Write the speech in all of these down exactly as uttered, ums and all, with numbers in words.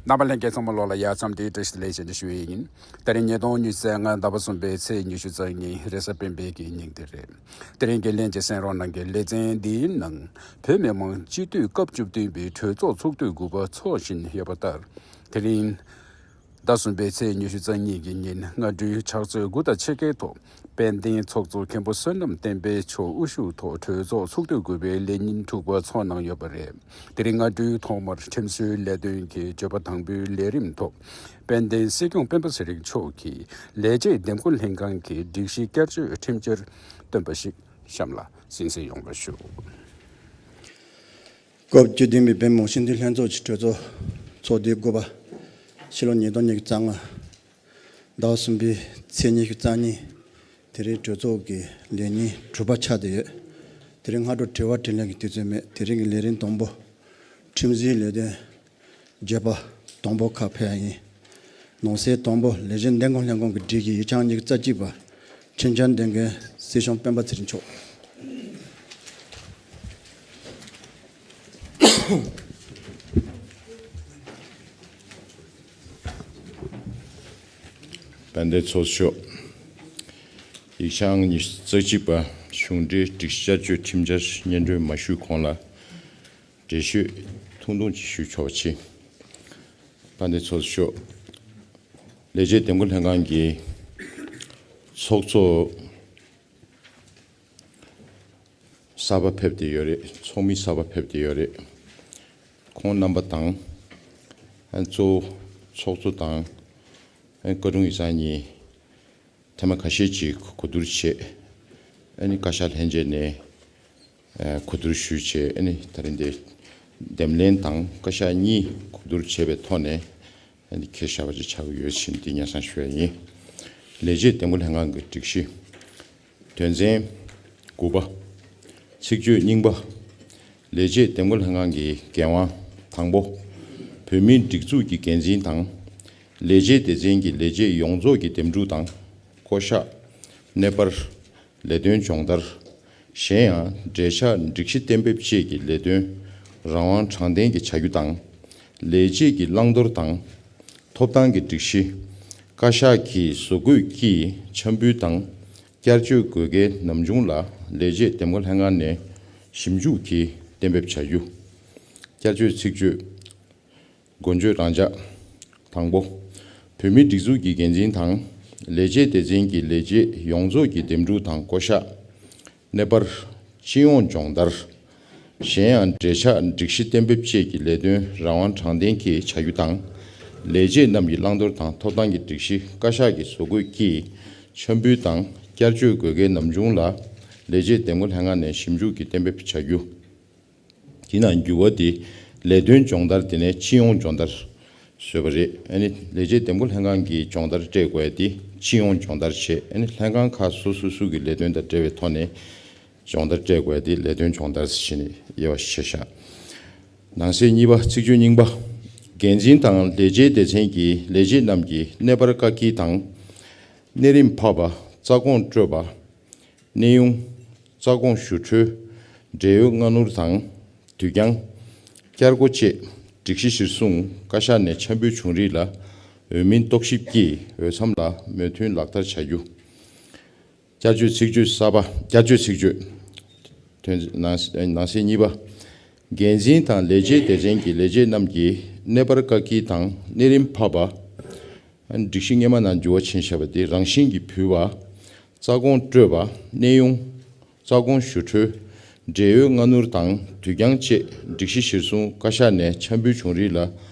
རྣམ་པ་ལྷན་རྒྱས་ཚང་མ་ལོགས་ལ་ཡ་མཚམས་འདིའི་བཀྲ་ཤིས་བདེ་ལེགས་ཞེས་ཞུ་ཡི་ཡིན། དེ་རིང་ཉིས་སྟོང་ཉི་ཤུ་རྩ་ལྔ་ཟླ་བ་གསུམ་པའི་ཚེས་ཉི་ཤུ་རྩ་གཉིས་རེས་གཟའ་སྤེན་པའི་གི་ཉིན་དེ་རེད། དེ་རིང་གི་ལྷན་རྒྱས་གསན་རོགས་གནང་གི་ལེ་ཚན་འདིའི་ནང་བོད་མི་མང་སྤྱི་འཐུས་སྐབས་བཅུ་བདུན་པའི་གྲོས་ཚོགས་ཚོགས་དུས་དགུ་པ་འཚོགས་བཞིན་ཡོད་པ་ལྟར། དེ་རིང་ཟླ་གསུམ་པའི་ཚེས་ཉི་ཤུ་རྩ་གཉིས་ཀྱི་ཉིན་སྔ་དྲོའི་ཕྱག་ཚོད་དགུ་དང་ཕྱེད་ཀའི་ཐོག་དཔལ་ལྡན་ཚོགས་གཙོ་མཁན་པོ་བསོད་ནམས་བསྟན་འཕེལ་མཆོག་དབུ་བཞུགས་ཐོག་གྲོས་ཚོགས་ཚོགས་དུས་དགུ་པའི་ལས་ཉིན་དྲུག་པ་འཚོགས་གནང་ཡོད་པ་རེད། དེ་རིང་སྔ་དྲོའི་ཐོག་མར་ཁྲིམས་བཟོའི་ལས་དོན་གྱི་བརྗོད་པ་དང་པོའི་ལས་རིམ་ཐོག་དཔལ་ལྡན་སྲིད་སྐྱོང་སྤེན་པ་ཚེ་རིང་མཆོག་གིས་ལས་བྱེད་འདེམས་བསྐོ་ལྷན་ཁང་གི་སྒྲིག་གཞི་བསྐྱར་བཅོས་ཁྲིམས་འཆར་བཏོན་པ་ཞིག་གཤམ་ལ་གསན་གཟིགས་ཡོང་བ་ཞུ། སྐབས་བཅུ་བདུན་པའི་བོད་མི་མང་སྤྱི་འཐུས་ལྷན་ཚོགས་ཀྱི་གྲོས་ཚོགས་ཚོགས་དུས་དགུ་པ། ཕྱི་ལོ་ཉིས་སྟོང་ཉི་ཤུ་རྩ་ལྔ་ཟླ་བ་གསུམ་པའི་ཚེས་ཉི་ཤུ་རྩ་གཉིས། དེ་རིང་གྲོས་ཚོགས་ཀྱི་ལས་ཉིན་དྲུག་པ་ཆགས་བསྡད་ཡོད། དེ་རིང་སྔ་དྲོ་དྲི་བ་དྲིས་ལན་གྱི་དུས་ཚོད་མེད། དེ་རིང་གི་ལས་རིམ་དང་པོ། ཁྲིམས་བཟོའི་ལས་དོན། བརྗོད་པ་དང་པོ་ཁག་ཕེབས་ཡ་ཡིན། ནང་གསེས་དང་པོ་ལས་བྱེད་འདེམས་བསྐོ་ལྷན་ཁང་གི་སྒྲིག་གཞི་ཡིག་ཆ་ཉི་ཤུ་རྩ་གཅིག་པ། ཁྲིམས་འཆར་འདོན་མཁན་སྲིད་སྐྱོང་སྤེན་པ་ཚེ་རིང་མཆོག་དཔལ་ལྡན་ཚོགས་གཙོ་མཆོག་ཡིག་ཆ་ཉི་ཤུ་རྩ་གཅིག་པ། གཞུང་འབྲེལ་སྒྲིག་གཞི་བསྐྱར་བཅོས་ཁྲིམས་འཆར་སྙན་སྒྲོན་མ་ཞུས་གོང་ལ། འགྲེལ་བཤད་ཐུང་ཐུང་ཅིག་ཞུ་ཆོག་པ་བྱེད། དཔལ་ལྡན་ཚོགས་གཙོ་མཆོག་ལས་བྱེད་འདེམས་བསྐོ་ལྷན་ཁང་གི་ཚོགས་གཙོ་གསར་པ་ཕེབས་བསྡད་ཡོད་རེད། ཚོགས་མི་གསར་པ་ཕེབས་བསྡད་ཡོད་རེད། ཁོང་རྣམ་པ་དང་། ཨ་གཙོ་བོ་ཚོགས་གཙོ་དང་། ཨ་བཀའ་དྲུང་ཡིག་ཚང་གཉིས། ཐེངས་མ་ཁ་ཤས་ཅིག་གོ་བསྡུར་བྱས། ཨ་ནི་བཀའ་ཤག་ལྷན་རྒྱས་ནས་ཨ་གོ་བསྡུར་ཞུས་བྱས། ཨ་ནི་ད་རིང་འདི་འདེམས་ལྷན་དང་བཀའ་ཤག་གཉིས་གོ་བསྡུར་བྱས་པའི་ཐོག་ནས་ཨ་ནི་ཁྱེར་བཞག་པ་ཅིག་ཆགས་ཀྱི་ཡོད་ཕྱིན་འདི་སྙན་སེང་ཞུ་ཡ་ཡིན། ལས་བྱེད་འདེམས་བསྐོ་ལྷན་ཁང་གི་སྒྲིག་གཞི། དོན་ཚན་དགུ་པ། ཚིག་བརྗོད་རྙིང་པ། ལས་བྱེད་འདེམས་བསྐོ་ལྷན་ཁང་གི་འགན་དབང་དང་པོ། བོད་མིའི་སྒྲིག་འཛུགས་ཀྱི་འགན་འཛིན་དང་། ལས་བྱེད་སྡེ་ཚན་གྱི་ལས་བྱེད་ཡོངས་རྫོགས་ཀྱི་འདེམས་སྒྲུག་དང་། བསྐོ་གཞག་གནས་སྤར། ལས་དོན་སྦྱོང་བརྡར། གཞན་ཡང་འབྲེལ་ཆགས་སྒྲིག་གཞི་གཏན་འབེབས་བཅས་ཀྱི་ལས་དོན་རང་དབང་དྲང་བདེན་གྱི་བྱ་རྒྱུ་དང་། ལས་བྱེད་ཀྱི་བླང་དོར་དང་། ཐོབ་ཐང་གི་སྒྲིག་གཞི། བཀའ་ཤག་གི་བཟོ་བཀོད་ཀྱི་འཆར་འབུལ་དང་། བསྐྱར་བཅོས་དགོས་གལ་ནམ་བྱུང་ལ་ལས་བྱེད་འདེམས་བསྐོ་ལྷན་ཁང་ནས་ཞིབ་འཇུག་གིས་གཏན་འབེབས་བྱ་རྒྱུ། བསྐྱར་བཅོས་ཚིག་བརྗོད། འགོ་བརྗོད་རང་འཇགས། དང་པོ། བོད་མིའི་སྒྲིག་འཛུགས་ཀྱི་འགན་འཛིན་དང་། ལས་བྱེད་སྡེ་ཚན་གྱི་ལས་བྱེད་ཡོངས་རྫོགས་ཀྱི་འདེམས་སྒྲུག་དང་བསྐོ་གཞག་གནས་སྤར། སྤྱི་ཡོངས་སྦྱོང་བརྡར། གཞན་ཡང་འབྲེལ་ཆགས་སྒྲིག་གཞི་གཏན་འབེབས་བཅས་ཀྱི་ལས་དོན་རང་དབང་དྲང་བདེན་གྱི་བྱ་རྒྱུ་དང་། ལས་བྱེད་རྣམས་ཀྱི་བླང་དོར་དང་ཐོབ་ཐང་གི་སྒྲིག་གཞི་བཀའ་ཤག་གི་བཟོ་བཀོད་ཀྱི་འཆར་འབུལ་དང་བསྐྱར་བཅོས་དགོས་གལ་ནམ་བྱུང་ལ་ལས་བྱེད་འདེམས་བསྐོ་ལྷན་ཁང་ནས་ཞིབ་འཇུག་གིས་གཏན་འབེབས་བྱ་རྒྱུ། དེས་ན་འགྱུར་བ་དེ་ལས་དོན་སྦྱོང་བརྡར་དེ་ནས་སྤྱི་ཡོངས་སྦྱོང་བརྡར་བཟོས་པ་རེད། ཨ་ནི་ལས་བྱེད་འདེམས་བསྐོ་ལྷན་ཁང་གིས་སྦྱོང་བརྡར་སྤྲད་དགོས་ཡ་དེ་སྤྱི་ཡོངས་སྦྱོང་བརྡར་བྱས། ཨ་ནི་ལྷན་ཁང་ཁག་སོ་སོ་སོ་གི་ལས་དོན་དང་འབྲེལ་བའི་ཐོག་ནས་སྦྱོང་བརྡར་སྤྲད་དགོས་ཡ་དེ་ལས་དོན་སྦྱོང་བརྡར་ཟེར་ནས་དབྱེ་བ་ཕྱེ་བཞག་ནང་གསེས་གཉིས་པ། ཚིག་བརྗོད་རྙིང་པ། འགན་འཛིན་དང་ལས་བྱེད་སྡེ་ཚན་གྱི་ལས་བྱེད་རྣམས་ཀྱི་གནས་སྤར་བཀག་སྐྱིལ་དང་། གནས་རིམ་འཕར་བ། རྩ་དགོངས་སྤྲོད་པ། གནས་དབྱུང་། རྩ་དགོངས་ཞུ་འཁྲོལ། བགྲེས་ཡོལ་སྔ་སྣུར་དང་། དུས་འགྱངས། བསྐྱར་སྒོ་བཅས་སྒྲིག་གཞི་གཞིར་བཟུང་བཀའ་ཤག་ནས་འཆར་འབུལ་བྱུང་རིགས་ལ་འོས་མིན་རྟོག་ཞིབ་ཀྱིས་འོས་འཚམ་ལ་མོས་མཐུན་ལག་བསྟར་བྱ་རྒྱུ། བསྐྱར་བཅོས་ཚིག་བརྗོད་གསར་པ། བསྐྱར་བཅོས་ཚིག་བརྗོད། དོན་ནང་ནང་གསེས་གཉིས་པ། འགན་འཛིན་དང་ལས་བྱེད་སྡེ་ཚན་གྱི་ལས་བྱེད་རྣམས་ཀྱི་གནས་སྤར་བཀག་སྐྱིལ་དང་གནས་རིམ་འཕར་བ། སྒྲིག་གཞི་སྔོན་མ་ནང་འགྱུར་བ་ཕྱིན་བཞག་པ་དེ་རང་བཞིན་གྱིས་བུད་པ། རྩ་དགོངས་སྤྲོད་པ། གནས་དབྱུང་། རྩ་དགོངས་ཞུ་འཁྲོལ། བགྲེས་ཡོལ་སྔ་སྣུར་དང་དུས་འགྱངས་བཅས་སྒྲིག་གཞི་གཞིར་བཟུང་བཀའ་ཤག་ནས་འཆར་འབུལ་བྱུང་རིགས་ལ་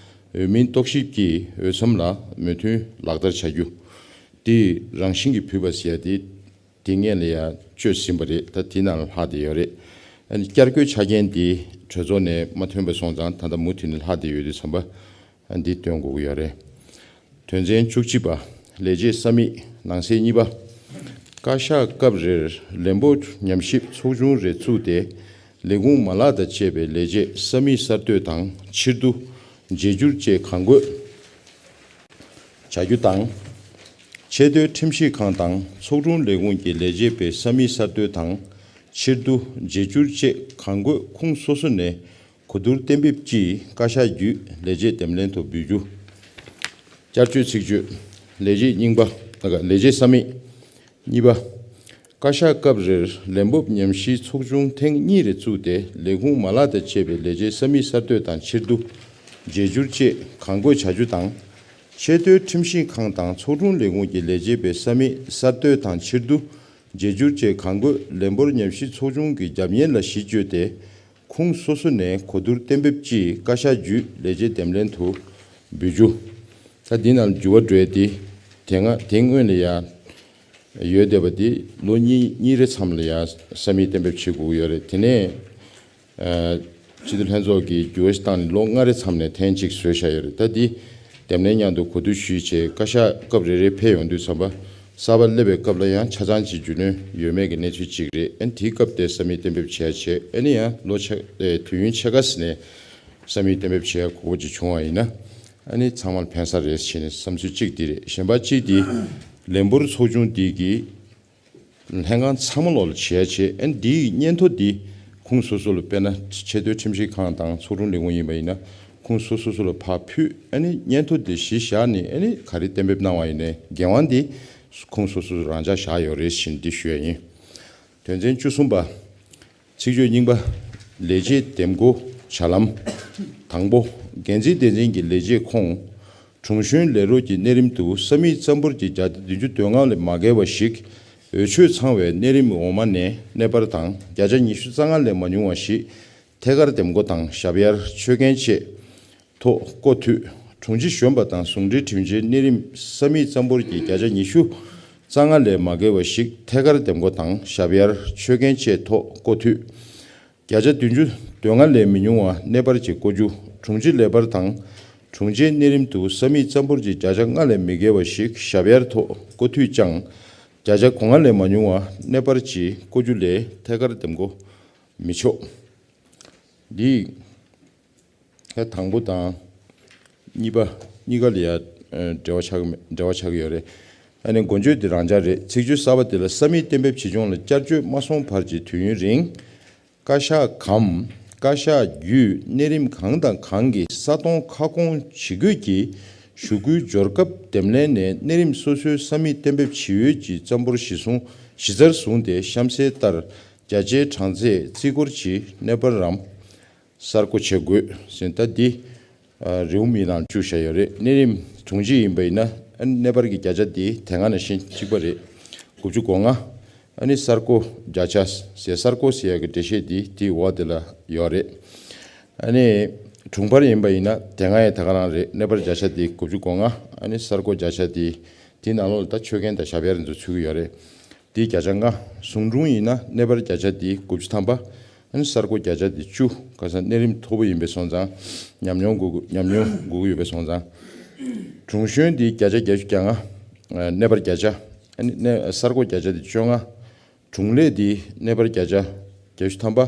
འོས་མིན་རྟོག་ཞིབ་ཀྱིས་འོས་འཚམ་ལ་མོས་མཐུན་ལག་བསྟར་བྱ་རྒྱུ། དེ་རང་བཞིན་གྱིས་བུད་པ་ཟེར་ཡ་དེ། དེ་སྔོན་ལ་ཡང་བཅོས་ཟིན་པ་རེད། ད་དེ་ནང་ལ་ལྷག་བསྡད་ཡོད་རེད། ཨ་ནི་བསྐྱར་བཀོད་ཆ་རྐྱེན་འདི་གྲོས་ཚོགས་ནས་མ་ཐོན་པ་སོང་ཙང་ད་ལྟ་མུ་མཐུད་ནས་ལྷག་བསྡད་ཡོད་དུས་ཙམ་པ། ཨ་འདི་སྟོན་དགོས་ཀྱི་ཡོད་རེད། དོན་ཚན་བཅུ་གཅིག་པ། ལས་བྱེད་ས་མིག་ནང་གསེས་གཉིས་པ། བཀའ་ཤག་སྐབས་རེར་ལས་འབོར་ཉམས་ཞིབ་ཚོགས་ཆུང་རེ་བཙུགས་ཏེ། ལས་ཁུངས་མ་ལག་དང་བཅས་པའི་ལས་བྱེད་ས་མིག་གསར་གཏོད་དང་ཕྱིར་བསྡུ། བརྗེ་བསྒྱུར་བཅས་གང་དགོས། བྱ་རྒྱུ་དང་། ཆེས་མཐོའི་ཁྲིམས་ཞིབ་ཁང་དང་ཚོགས་དྲུང་ལས་ཁུངས་ཀྱི་ལས་བྱེད་པའི་ས་མིག་གསར་གཏོད་དང་། ཕྱིར་བསྡུ། བརྗེ་བསྒྱུར་བཅས་གང་དགོས་ཁུངས་སོ་སོ་ནས་གོ་བསྡུར་གཏན་འབེབས་ཀྱིས་བཀའ་ཤག་བརྒྱུད་ལས་བྱེད་འདེམས་ལྷན་ཐོག་འབུལ་རྒྱུ། བསྐྱར་བཅོས་ཚིག་བརྗོད། ལས་བྱེད་རྙིང་པ། ཨ་ལས་བྱེད་ས་མིག་གཉིས་པ། བཀའ་ཤག་སྐབས་རེར་ལན་འབོབ་ཉམས་ཞིབ་ཚོགས་ཆུང་ཐེངས་གཉིས་རེ་བཙུགས་ཏེ་ལས་ཁུངས་མ་ལག་དང་བཅས་པའི་ལས་བྱེད་ས་མིག་གསར་གཏོད་དང་ཕྱིར་བསྡུ། བརྗེ་བསྒྱུར་བཅས་གང་དགོས་བྱ་རྒྱུ་དང་། ཆེས་མཐོའི་ཁྲིམས་ཞིབ་ཁང་དང་ཚོགས་དྲུང་ལས་ཁུངས་ཀྱི་ལས་བྱེད་པའི་ས་མིག་གསར་གཏོད་དང་ཕྱིར་བསྡུ། བརྗེ་བསྒྱུར་བཅས་གང་དགོས་ལན་འབོར་ཉམས་ཞིབ་ཚོགས་ཆུང་གི་རྒྱབ་གཉེར་ལ་གཞི་བཅོལ་ཏེ། ཁུངས་སོ་སོ་ནས་གོ་བསྡུར་གཏན་འབེབས་ཀྱིས་བཀའ་ཤག་བརྒྱུད་ལས་བྱེད་འདེམས་ལྷན་དུ་འབུལ་རྒྱུ། ད་འདི་ནང་འགྱུར་བ་འགྲོ་ཡ་དེ། དེ་སྔ་དེ་སྔོན་ལ་ཡང་ཡོད་བསྡད་པ་དེ་ལོ་གཉིས་གཉིས་རེ་མཚམས་ལ་ཡང་ས་མིག་གཏན་འབེབས་བྱེད་དགོས་ཀྱི་ཡོད་རེད། དེ་ནས་ཨ་སྤྱི་འཐུས་ལྷན་ཚོགས་ཀྱིས་འགྱུར་བ་ཞིག་བཏང་ནས་ལོ་ལྔ་རེ་མཚམས་ནས་ཐེངས་གཅིག་བཟོས་བཞག་ཡོད་རེད། ད་འདི་འདེམས་ལྷན་མཉམ་དུ་གོ་བསྡུར་ཞུས་བྱས་བཀའ་ཤག་སྐབས་རེ་རེ་ཕེབས་ཡོང་དུས་ཙམ་པ། གསར་པ་སླེབས་པའི་སྐབས་ལ་ཡང་ཆ་ཚང་གཅིག་རྒྱུས་ལོན་ཡོད་མེད་ཀྱི་གནས་ཚུལ་གཅིག་རེད། ཨ་ནི་དེའི་སྐབས་དེ་ས་མིག་གཏན་འབེབས་བྱས་བྱས། ཨ་ནི་ཡང་ལོ་ཆ་ཨེ་དུས་ཡུན་ཕྱེད་ཀ་ཙམ་ནས་ས་མིག་གཏན་འབེབས་བྱེད་ཡ་གོ་སྐབས་ཅིག་བྱུང་བ་ཡིན་ན། ཨ་ནི་ཚང་མར་ཕན་ས་རེད་ཞེས་ནས་བསམ་ཚུལ་གཅིག་འདི་རེད། གཞན་པ་གཅིག་འདི་ལན་འབོར་ཚོགས་ཆུང་འདི་གི་ལྷན་ཁང་ཚང་མ་ལོག་ལ་བྱས་བྱས། ཨ་ནི་འདིའི་སྙན་ཐོ་འདི་ཁུངས་སོ་སོ་ལ། དཔེར་ན་ཆེས་མཐོའི་ཁྲིམས་ཞིབ་ཁང་དང་ཚོགས་དྲུང་ལས་ཁུངས་ཡིན་པ་ཡིན་ན་ཁུངས་སོ་སོ་སོ་ལ་ཕར་ཕུལ། ཨ་ནི་སྙན་ཐོ་འདི་གཞི་བཞག་ནས་ཨ་ནི་ག་རེ་གཏན་འབེབས་གནང་བ་ཡིན་ནའི་འགན་དབང་འདི་ཁུངས་སོ་སོ་སོ་རང་འཇགས་བཞག་ཡོད་རེད་ཞེས་འདི་ཞུ་ཡ་ཡིན། དོན་ཚན་བཅུ་གསུམ་པ། ཚིག་བརྗོད་རྙིང་པ། ལས་བྱེད་འདེམས་བསྐོ་བྱ་ལམ། དང་པོ། འགན་འཛིན་སྡེ་ཚན་གྱི་ལས་བྱེད་ཁོངས། དྲུང་གཞོན་ལས་རོགས་ཀྱི་གནས་རིམ་དུ་ས་མིག་རྩ་འབོར་གྱི་བརྒྱ་ཆ་བདུན་ཅུ་དོན་ལྔ་ལས་མ་བརྒལ་བ་ཞིག་འོས་ཆོས་ཚང་བའི་གནས་རིམ་འོག་མ་ནས་གནས་སྤར་དང་། བརྒྱ་ཆ་ཉི་ཤུ་རྩ་ལྔ་ལས་མ་ཉུང་བ་ཞིག་ཐད་ཀར་འདེམས་བསྐོ་དང་ཞབས་ཡར་ཆོད་གན་བཅས་ཐོག་བསྐོ་འཐུས། དྲུང་ཆེ་གཞོན་པ་དང་ཟུང་འབྲེལ་དྲིན་ཆེན་གནས་རིམ་ས་མིག་རྩ་འབོར་གྱི་བརྒྱ་ཆ་ཉི་ཤུ་རྩ་ལྔ་ལས་མ་བརྒལ་བ་ཞིག་ཐད་ཀར་འདེམས་བསྐོ་དང་ཞབས་ཡར་ཆོད་གན་བཅས་ཐོག་བསྐོ་འཐུས། བརྒྱ་ཆ་བདུན་ཅུ་དོན་ལྔ་ལས་མི་ཉུང་བ་གནས་སྤར་གྱིས་བསྐོ་རྒྱུ། དྲུང་ཆེ་ལས་འཕར་དང་དྲུང་ཆེའི་གནས་རིམ་དུ་ས་མིག་རྩ་འབོར་གྱི་བརྒྱ་ཆ་ལྔ་ལས་མི་བརྒལ་བ་ཞིག་ཞབས་ཡར་ཐོག་བསྐོ་འཐུས་ཀྱང་། བརྒྱ་ཆ་གོ་ལྔ་ལས་མ་ཉུང་བ་གནས་སྤར་གྱིས་བསྐོ་རྒྱུ་ལས་ཐད་ཀར་འདེམས་བསྐོ་མི་ཆོག། འདི་ཡིག་ད་དང་པོ་དང་གཉིས་པ་གཉིས་ཀ་ལ་ཡ་ཨ་འབྲེལ་བ་ཆགས་ཀྱི་མེད། འབྲེལ་བ་ཆགས་ཀྱི་ཡོད་རེད། ཨ་ནི་འགོ་བརྗོད་འདི་རང་འཇགས་རེད། ཚིག་བརྗོད་གསར་པ་དེ་ལ་ས་མིག་གཏན་འབེབས་བྱེད་སྐྱོང་ལ་བསྐྱར་བཅོས་མ་སོང་བར་གྱི་དུས་ཡུན་རིང་། བཀའ་ཤག་གམ་བཀའ་ཤག་བརྒྱུད་གནས་རིམ་གང་དང་གང་གི་ས་སྟོང་ཁ་སྐོང་ཇི་དགོས་ཀྱི་ཞུ་སྐུལ་འབྱོར་སྐབས་འདེམས་ལྷན་ནས་གནས་རིམ་སོ་སོའི་ས་མིག་གཏན་འབེབས་བྱེད་འོས་ཀྱི་རྩ་འབོར་གཞི་བཟུང་གཞི་རྩར་བཟུང་སྟེ་གཤམ་གསལ་ལྟར་བརྒྱ་ཆའི་གྲངས་ཚད་བརྩི་བཀུར་གྱིས་གནས་སྤར་རམ། གསར་བསྐོ་བྱེད་དགོས་ཟེར། ད་འདི་ཨ་རེའུ་མིག་ནང་བཅུག་བཞག་ཡོད་རེད། གནས་རིམ་དྲུང་ཆེ་ཡིན་པ་ཡིན་ན་ཨ་ནི་གནས་སྤར་གྱི་བརྒྱ་ཆ་འདི་དེ་སྔ་ནང་བཞིན་གཅིག་པ་རེད། དགུ་བཅུ་གོ་ལྔ། ཨ་ནི་གསར་བསྐོ་བརྒྱ་ཆ་ཟེར། གསར་བསྐོ་ཟེར་ཡག་གི་འགྲེལ་བཤད་འདི་དེའི་འོག་དེ་ལ་ཡོད་རེད། ཨ་ནི་དྲུང་འཕར་ཡིན་པ་ཡིན་ན་དེ་སྔ་ཡང་དེ་ག་རང་རེད། གནས་སྤར་བརྒྱ་ཆ་འདི་དགུ་བཅུ་གོ་ལྔ། ཨ་ནི་གསར་བསྐོ་བརྒྱ་ཆ་འདི་དེའི་ནང་ལོགས་ལ་ད་ཆོད་གན་དང་ཞབས་ཡར་འདི་ཚོ་ཚུད་ཀྱི་ཡོད་རེད། དེའི་བརྒྱ་ཆ་ལྔ། ཟུང་དྲུང་ཡིན་ན་གནས་སྤར་བརྒྱ་ཆ་དེའི་དགུ་བཅུ་ཐམ་པ། ཨ་ནི་གསར་བསྐོ་བརྒྱ་ཆ་དེ་བཅུ། ཁ་སང་གནས་རིམ་མཐོ་པོ་ཡིན་པའི་སོང་ཙང་ཉམས་མྱོང་དགོས་ཉམས་མྱོང་དགོས་ཀྱི་ཡོད་པའི་སོང་ཙང་། དྲུང་གཞོན་དེའི་བརྒྱ་ཆ་བརྒྱད་ཅུ་གྱ་ལྔ། ཨ་གནས་སྤར་བརྒྱ་ཆ། ཨ་ནི་གནས་གསར་བསྐོ་བརྒྱ་ཆ་དེ་བཅོ་ལྔ། དྲུང་ལས་དེའི་གནས་སྤར་བརྒྱ་ཆ་བརྒྱད་ཅུ་ཐམ་པ།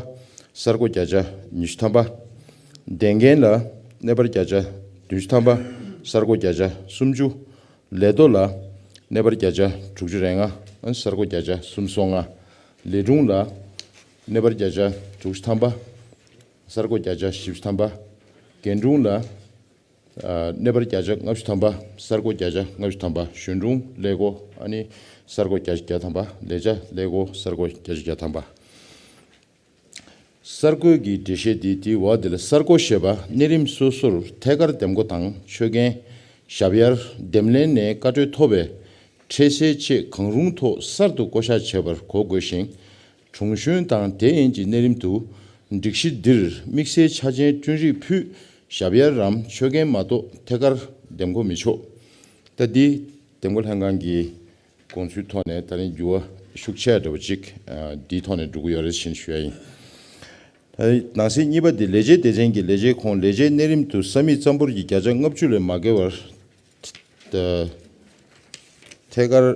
གསར་བསྐོ་བརྒྱ་ཆ་ཉི་ཤུ་ཐམ་པ། བདེན་རྒན་ལ་གནས་སྤར་བརྒྱ་ཆ་བདུན་ཅུ་ཐམ་པ། གསར་བསྐོ་བརྒྱ་ཆ་སུམ་ཅུ། ལས་ཐོག་ལ་གནས་སྤར་བརྒྱ་ཆ་དྲུག་ཅུ་རེ་ལྔ། གསར་བསྐོ་བརྒྱ་ཆ་སུམ་ཅུ་སོ་ལྔ། ལས་དྲུང་ལ་གནས་སྤར་བརྒྱ་ཆ་དྲུག་ཅུ་ཐམ་པ། གསར་བསྐོ་བརྒྱ་ཆ་བཞི་བཅུ་ཐམ་པ། རྒན་དྲུང་ལ་ཨ་གནས་སྤར་བརྒྱ་ཆ་ལྔ་བཅུ་ཐམ་པ། གསར་བསྐོ་བརྒྱ་ཆ་ལྔ་བཅུ་ཐམ་པ། གཞོན་དྲུང་ལས་བསྐོ་ཨ་ནི་གསར་བསྐོ་བརྒྱ་ཆ་བརྒྱ་ཐམ་པ། ལས་བྱ་ལས་བསྐོ་གསར་བསྐོ་བརྒྱ་ཆ་བརྒྱ་ཐམ་པ། གསར་བསྐོའི་གི་འགྲེལ་བཤད་འདི་དེའི་འོག་འདི་ལ། གསར་བསྐོ་ཞེས་པ་གནས་རིམ་སོ་སོར་ཐད་ཀར་འདེམས་བསྐོ་དང་ཆོད་གན། ཞབས་ཡར། འདེམས་ལྷན་ནས་བཀའ་འཁྲོལ་ཐོབ་པའི་འཕྲལ་སེལ་བཅས་གང་རུང་ཐོག་གསར་དུ་བསྐོ་གཞག་བྱེད་པར་གོ་དགོས་ཤིང་། དྲུང་གཞོན་དང་དེ་ཡན་གྱི་གནས་རིམ་དུ་སྒྲིག་གཞི་འདིར་དམིགས་བསལ་ཆ་རྐྱེན་བསྐྲུན་རིགས་ཕུད་ཞབས་ཡར་རམ་ཆོད་གན་མ་གཏོགས་ཐད་ཀར་འདེམས་བསྐོ་མི་ཆོག། ད་འདི་འདེམས་བསྐོ་ལྷན་ཁང་གི་དགོངས་ཚུལ་ཐོག་ནས་ད་རིང་འགྱུར་བ་ཤུགས་ཆེ་འདྲ་བོ་ཅིག་ཨ་འདིའི་ཐོག་ནས་འགྲོ་གི་ཡོད་རེད་ཅེས་ཞུ་ཡ་ཡིན། ད་ནང་གསེས་གཉིས་པ་འདི་ལས་བྱེད་སྡེ་ཚན་གྱི་ལས་བྱེད་ཁོངས་ལས་བྱེད་གནས་རིམ་དུ་ས་མིག་རྩ་འབོར་གྱི་བརྒྱ་ཆ་ལྔ་བཅུ་ལས་མ་བརྒལ་བར་ཐད་ཀར་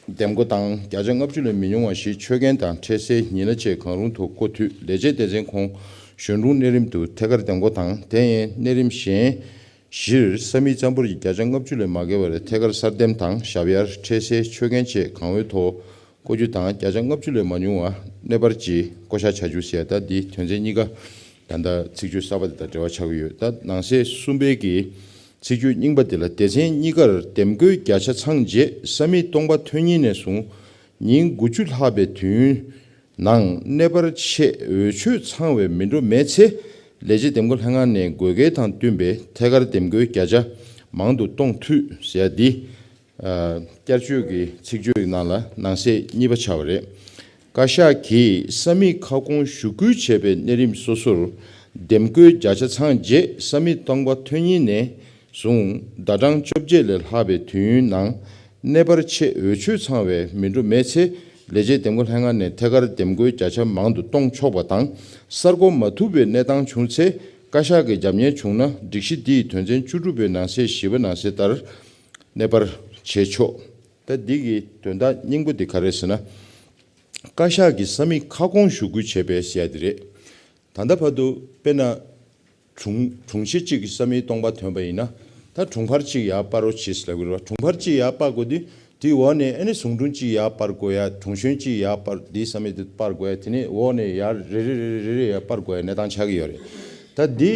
འདེམས་བསྐོ་དང་། བརྒྱ་ཆ་ལྔ་བཅུ་ལས་མི་ཉུང་བ་ཞིག་ཆོད་གན་དང་འཕྲལ་སེལ་ཉིན་གླ་བཅས་གང་རུང་ཐོག་བསྐོ་འཐུས། ལས་བྱེད་སྡེ་ཚན་ཁོངས་གཞོན་དྲུང་གནས་རིམ་དུ་ཐད་ཀར་འདེམས་བསྐོ་དང་། དེ་ཡན་གནས་རིམ་གཞན་བཞིར་ས་མིག་རྩ་འབོར་གྱི་བརྒྱ་ཆ་ལྔ་བཅུ་ལས་མ་བརྒལ་བར་ཐད་ཀར་གསར་འདེམས་དང་ཞབས་ཡར། འཕྲལ་སེལ། ཆོད་གན་བཅས་གང་འོས་ཐོག་བསྐོ་རྒྱུ་དང་། བརྒྱ་ཆ་ལྔ་བཅུ་ལས་མ་ཉུང་བ་གནས་སྤར་གྱིས་བསྐོ་གཞག་བྱ་རྒྱུ་ཟེར། ད་འདི་དོན་ཚན་གཉིས་ཀ་ད་ལྟ་ཚིག་བརྗོད་གསར་པ་དེ་དང་འབྲེལ་བ་ཆགས་ཀྱི་ཡོད། ད་ནང་གསེས་གསུམ་པའི་གི་ ཚིག་བརྗོད་རྙིང་པ་འདི་ལ། སྡེ་ཚན་གཉིས་ཀར་འདེམས་བསྐོའི་བརྒྱ་ཆ་ཚང་རྗེས་ས་མིག་སྟོང་པ་ཐོན་ཉིན་ནས་བཟུང་ཉིན་དགུ་བཅུ་ལྷག་པའི་དུས་ཡུན་ནང་གནས་སྤར་ཆེད་འོས་ཆོས་ཚང་བའི་མི་འགྲོ་མེད་ཚེ། ལས་བྱེད་འདེམས་བསྐོ་ལྷན་ཁང་ནས་དགོས་གལ་དང་བསྟུན་པའི་ཐད་ཀར་འདེམས་བསྐོའི་བརྒྱ་ཆ་མང་དུ་གཏོང་འཐུས་ཟེར་ཡ་འདི། ཨ། བསྐྱར་བཅོས་ཀྱི་ཚིག་བརྗོད་ནང་ལ་ནང་གསེས་གཉིས་པ་ཆགས་པ་རེད། བཀའ་ཤག་གིས་ས་མིག་ཁ་སྐོང་ཞུ་སྐུལ་བྱས་པའི་གནས་རིམ་སོ་སོར་འདེམས་བསྐོའི་བརྒྱ་ཆ་ཚང་རྗེས་ས་མིག་སྟོང་པ་ཐོན་ཉིན་ནས་བཟུང་ཟླ་གྲངས་བཅོ་བརྒྱད་ལས་ལྷག་པའི་དུས་ཡུན་ནང་གནས་སྤར་ཆེད་འོས་ཆོས་ཚང་བའི་མི་འགྲོ་མེད་ཚེ། ལས་བྱེད་འདེམས་བསྐོ་ལྷན་ཁང་ནས་ཐད་ཀར་འདེམས་བསྐོའི་བརྒྱ་ཆ་མང་དུ་གཏོང་ཆོག་པ་དང་། གསར་བསྐོ་མ་ཐུབ་པའི་གནས་སྟངས་བྱུང་ཚེ། བཀའ་ཤག་གི་རྒྱབ་གཉེར་བྱུང་ན། སྒྲིག་གཞི་འདིའི་དོན་ཚན་བཅུ་དྲུག་པའི་ནང་གསེས་བཞི་པ་ནང་གསལ་ལྟར་གནས་སྤར་བྱེད་ཆོག་ད་འདི་གི་དོན་དག་སྙིང་པོ་འདི་ག་རེ་ཟེར་ན། བཀའ་ཤག་གིས་ས་མིག་ཁ་སྐོང་ཞུ་སྐུལ་བྱས་པའི་ཟེར་ཡ་འདི་རེད། ད་ལྟ་བར་དུ་དཔེར་ན། དྲུང་དྲུང་ཆེ་གཅིག་གིས་ས་མིག་སྟོང་པ་ཐོན་པ་ཡིན་ན། ད་དྲུང་འཕར་གཅིག་ཡར་སྤར་རོགས་བྱེད་ཟེར་ལབ་ཀྱི་རེད་བ། དྲུང་འཕར་གཅིག་ཡར་སྤར་དགོས་དུས། དེའི་འོག་ནས་ཨ་ནི་ཟུང་དྲུང་གཅིག་ཡར་སྤར་དགོས་ཡ། དྲུང་གཞོན་གཅིག་ཡར་སྤར། དེའི་ས་མིག་དེ་སྤར་དགོས་ཡ། དེ་ནས་འོག་ནས་ཡར་རེ་རེ་རེ་རེ་རེ་ཡར་སྤར་དགོས་ཡ་གནས་སྟངས་ཆགས་ཀྱི་ཡོད་རེད། ད་འདི།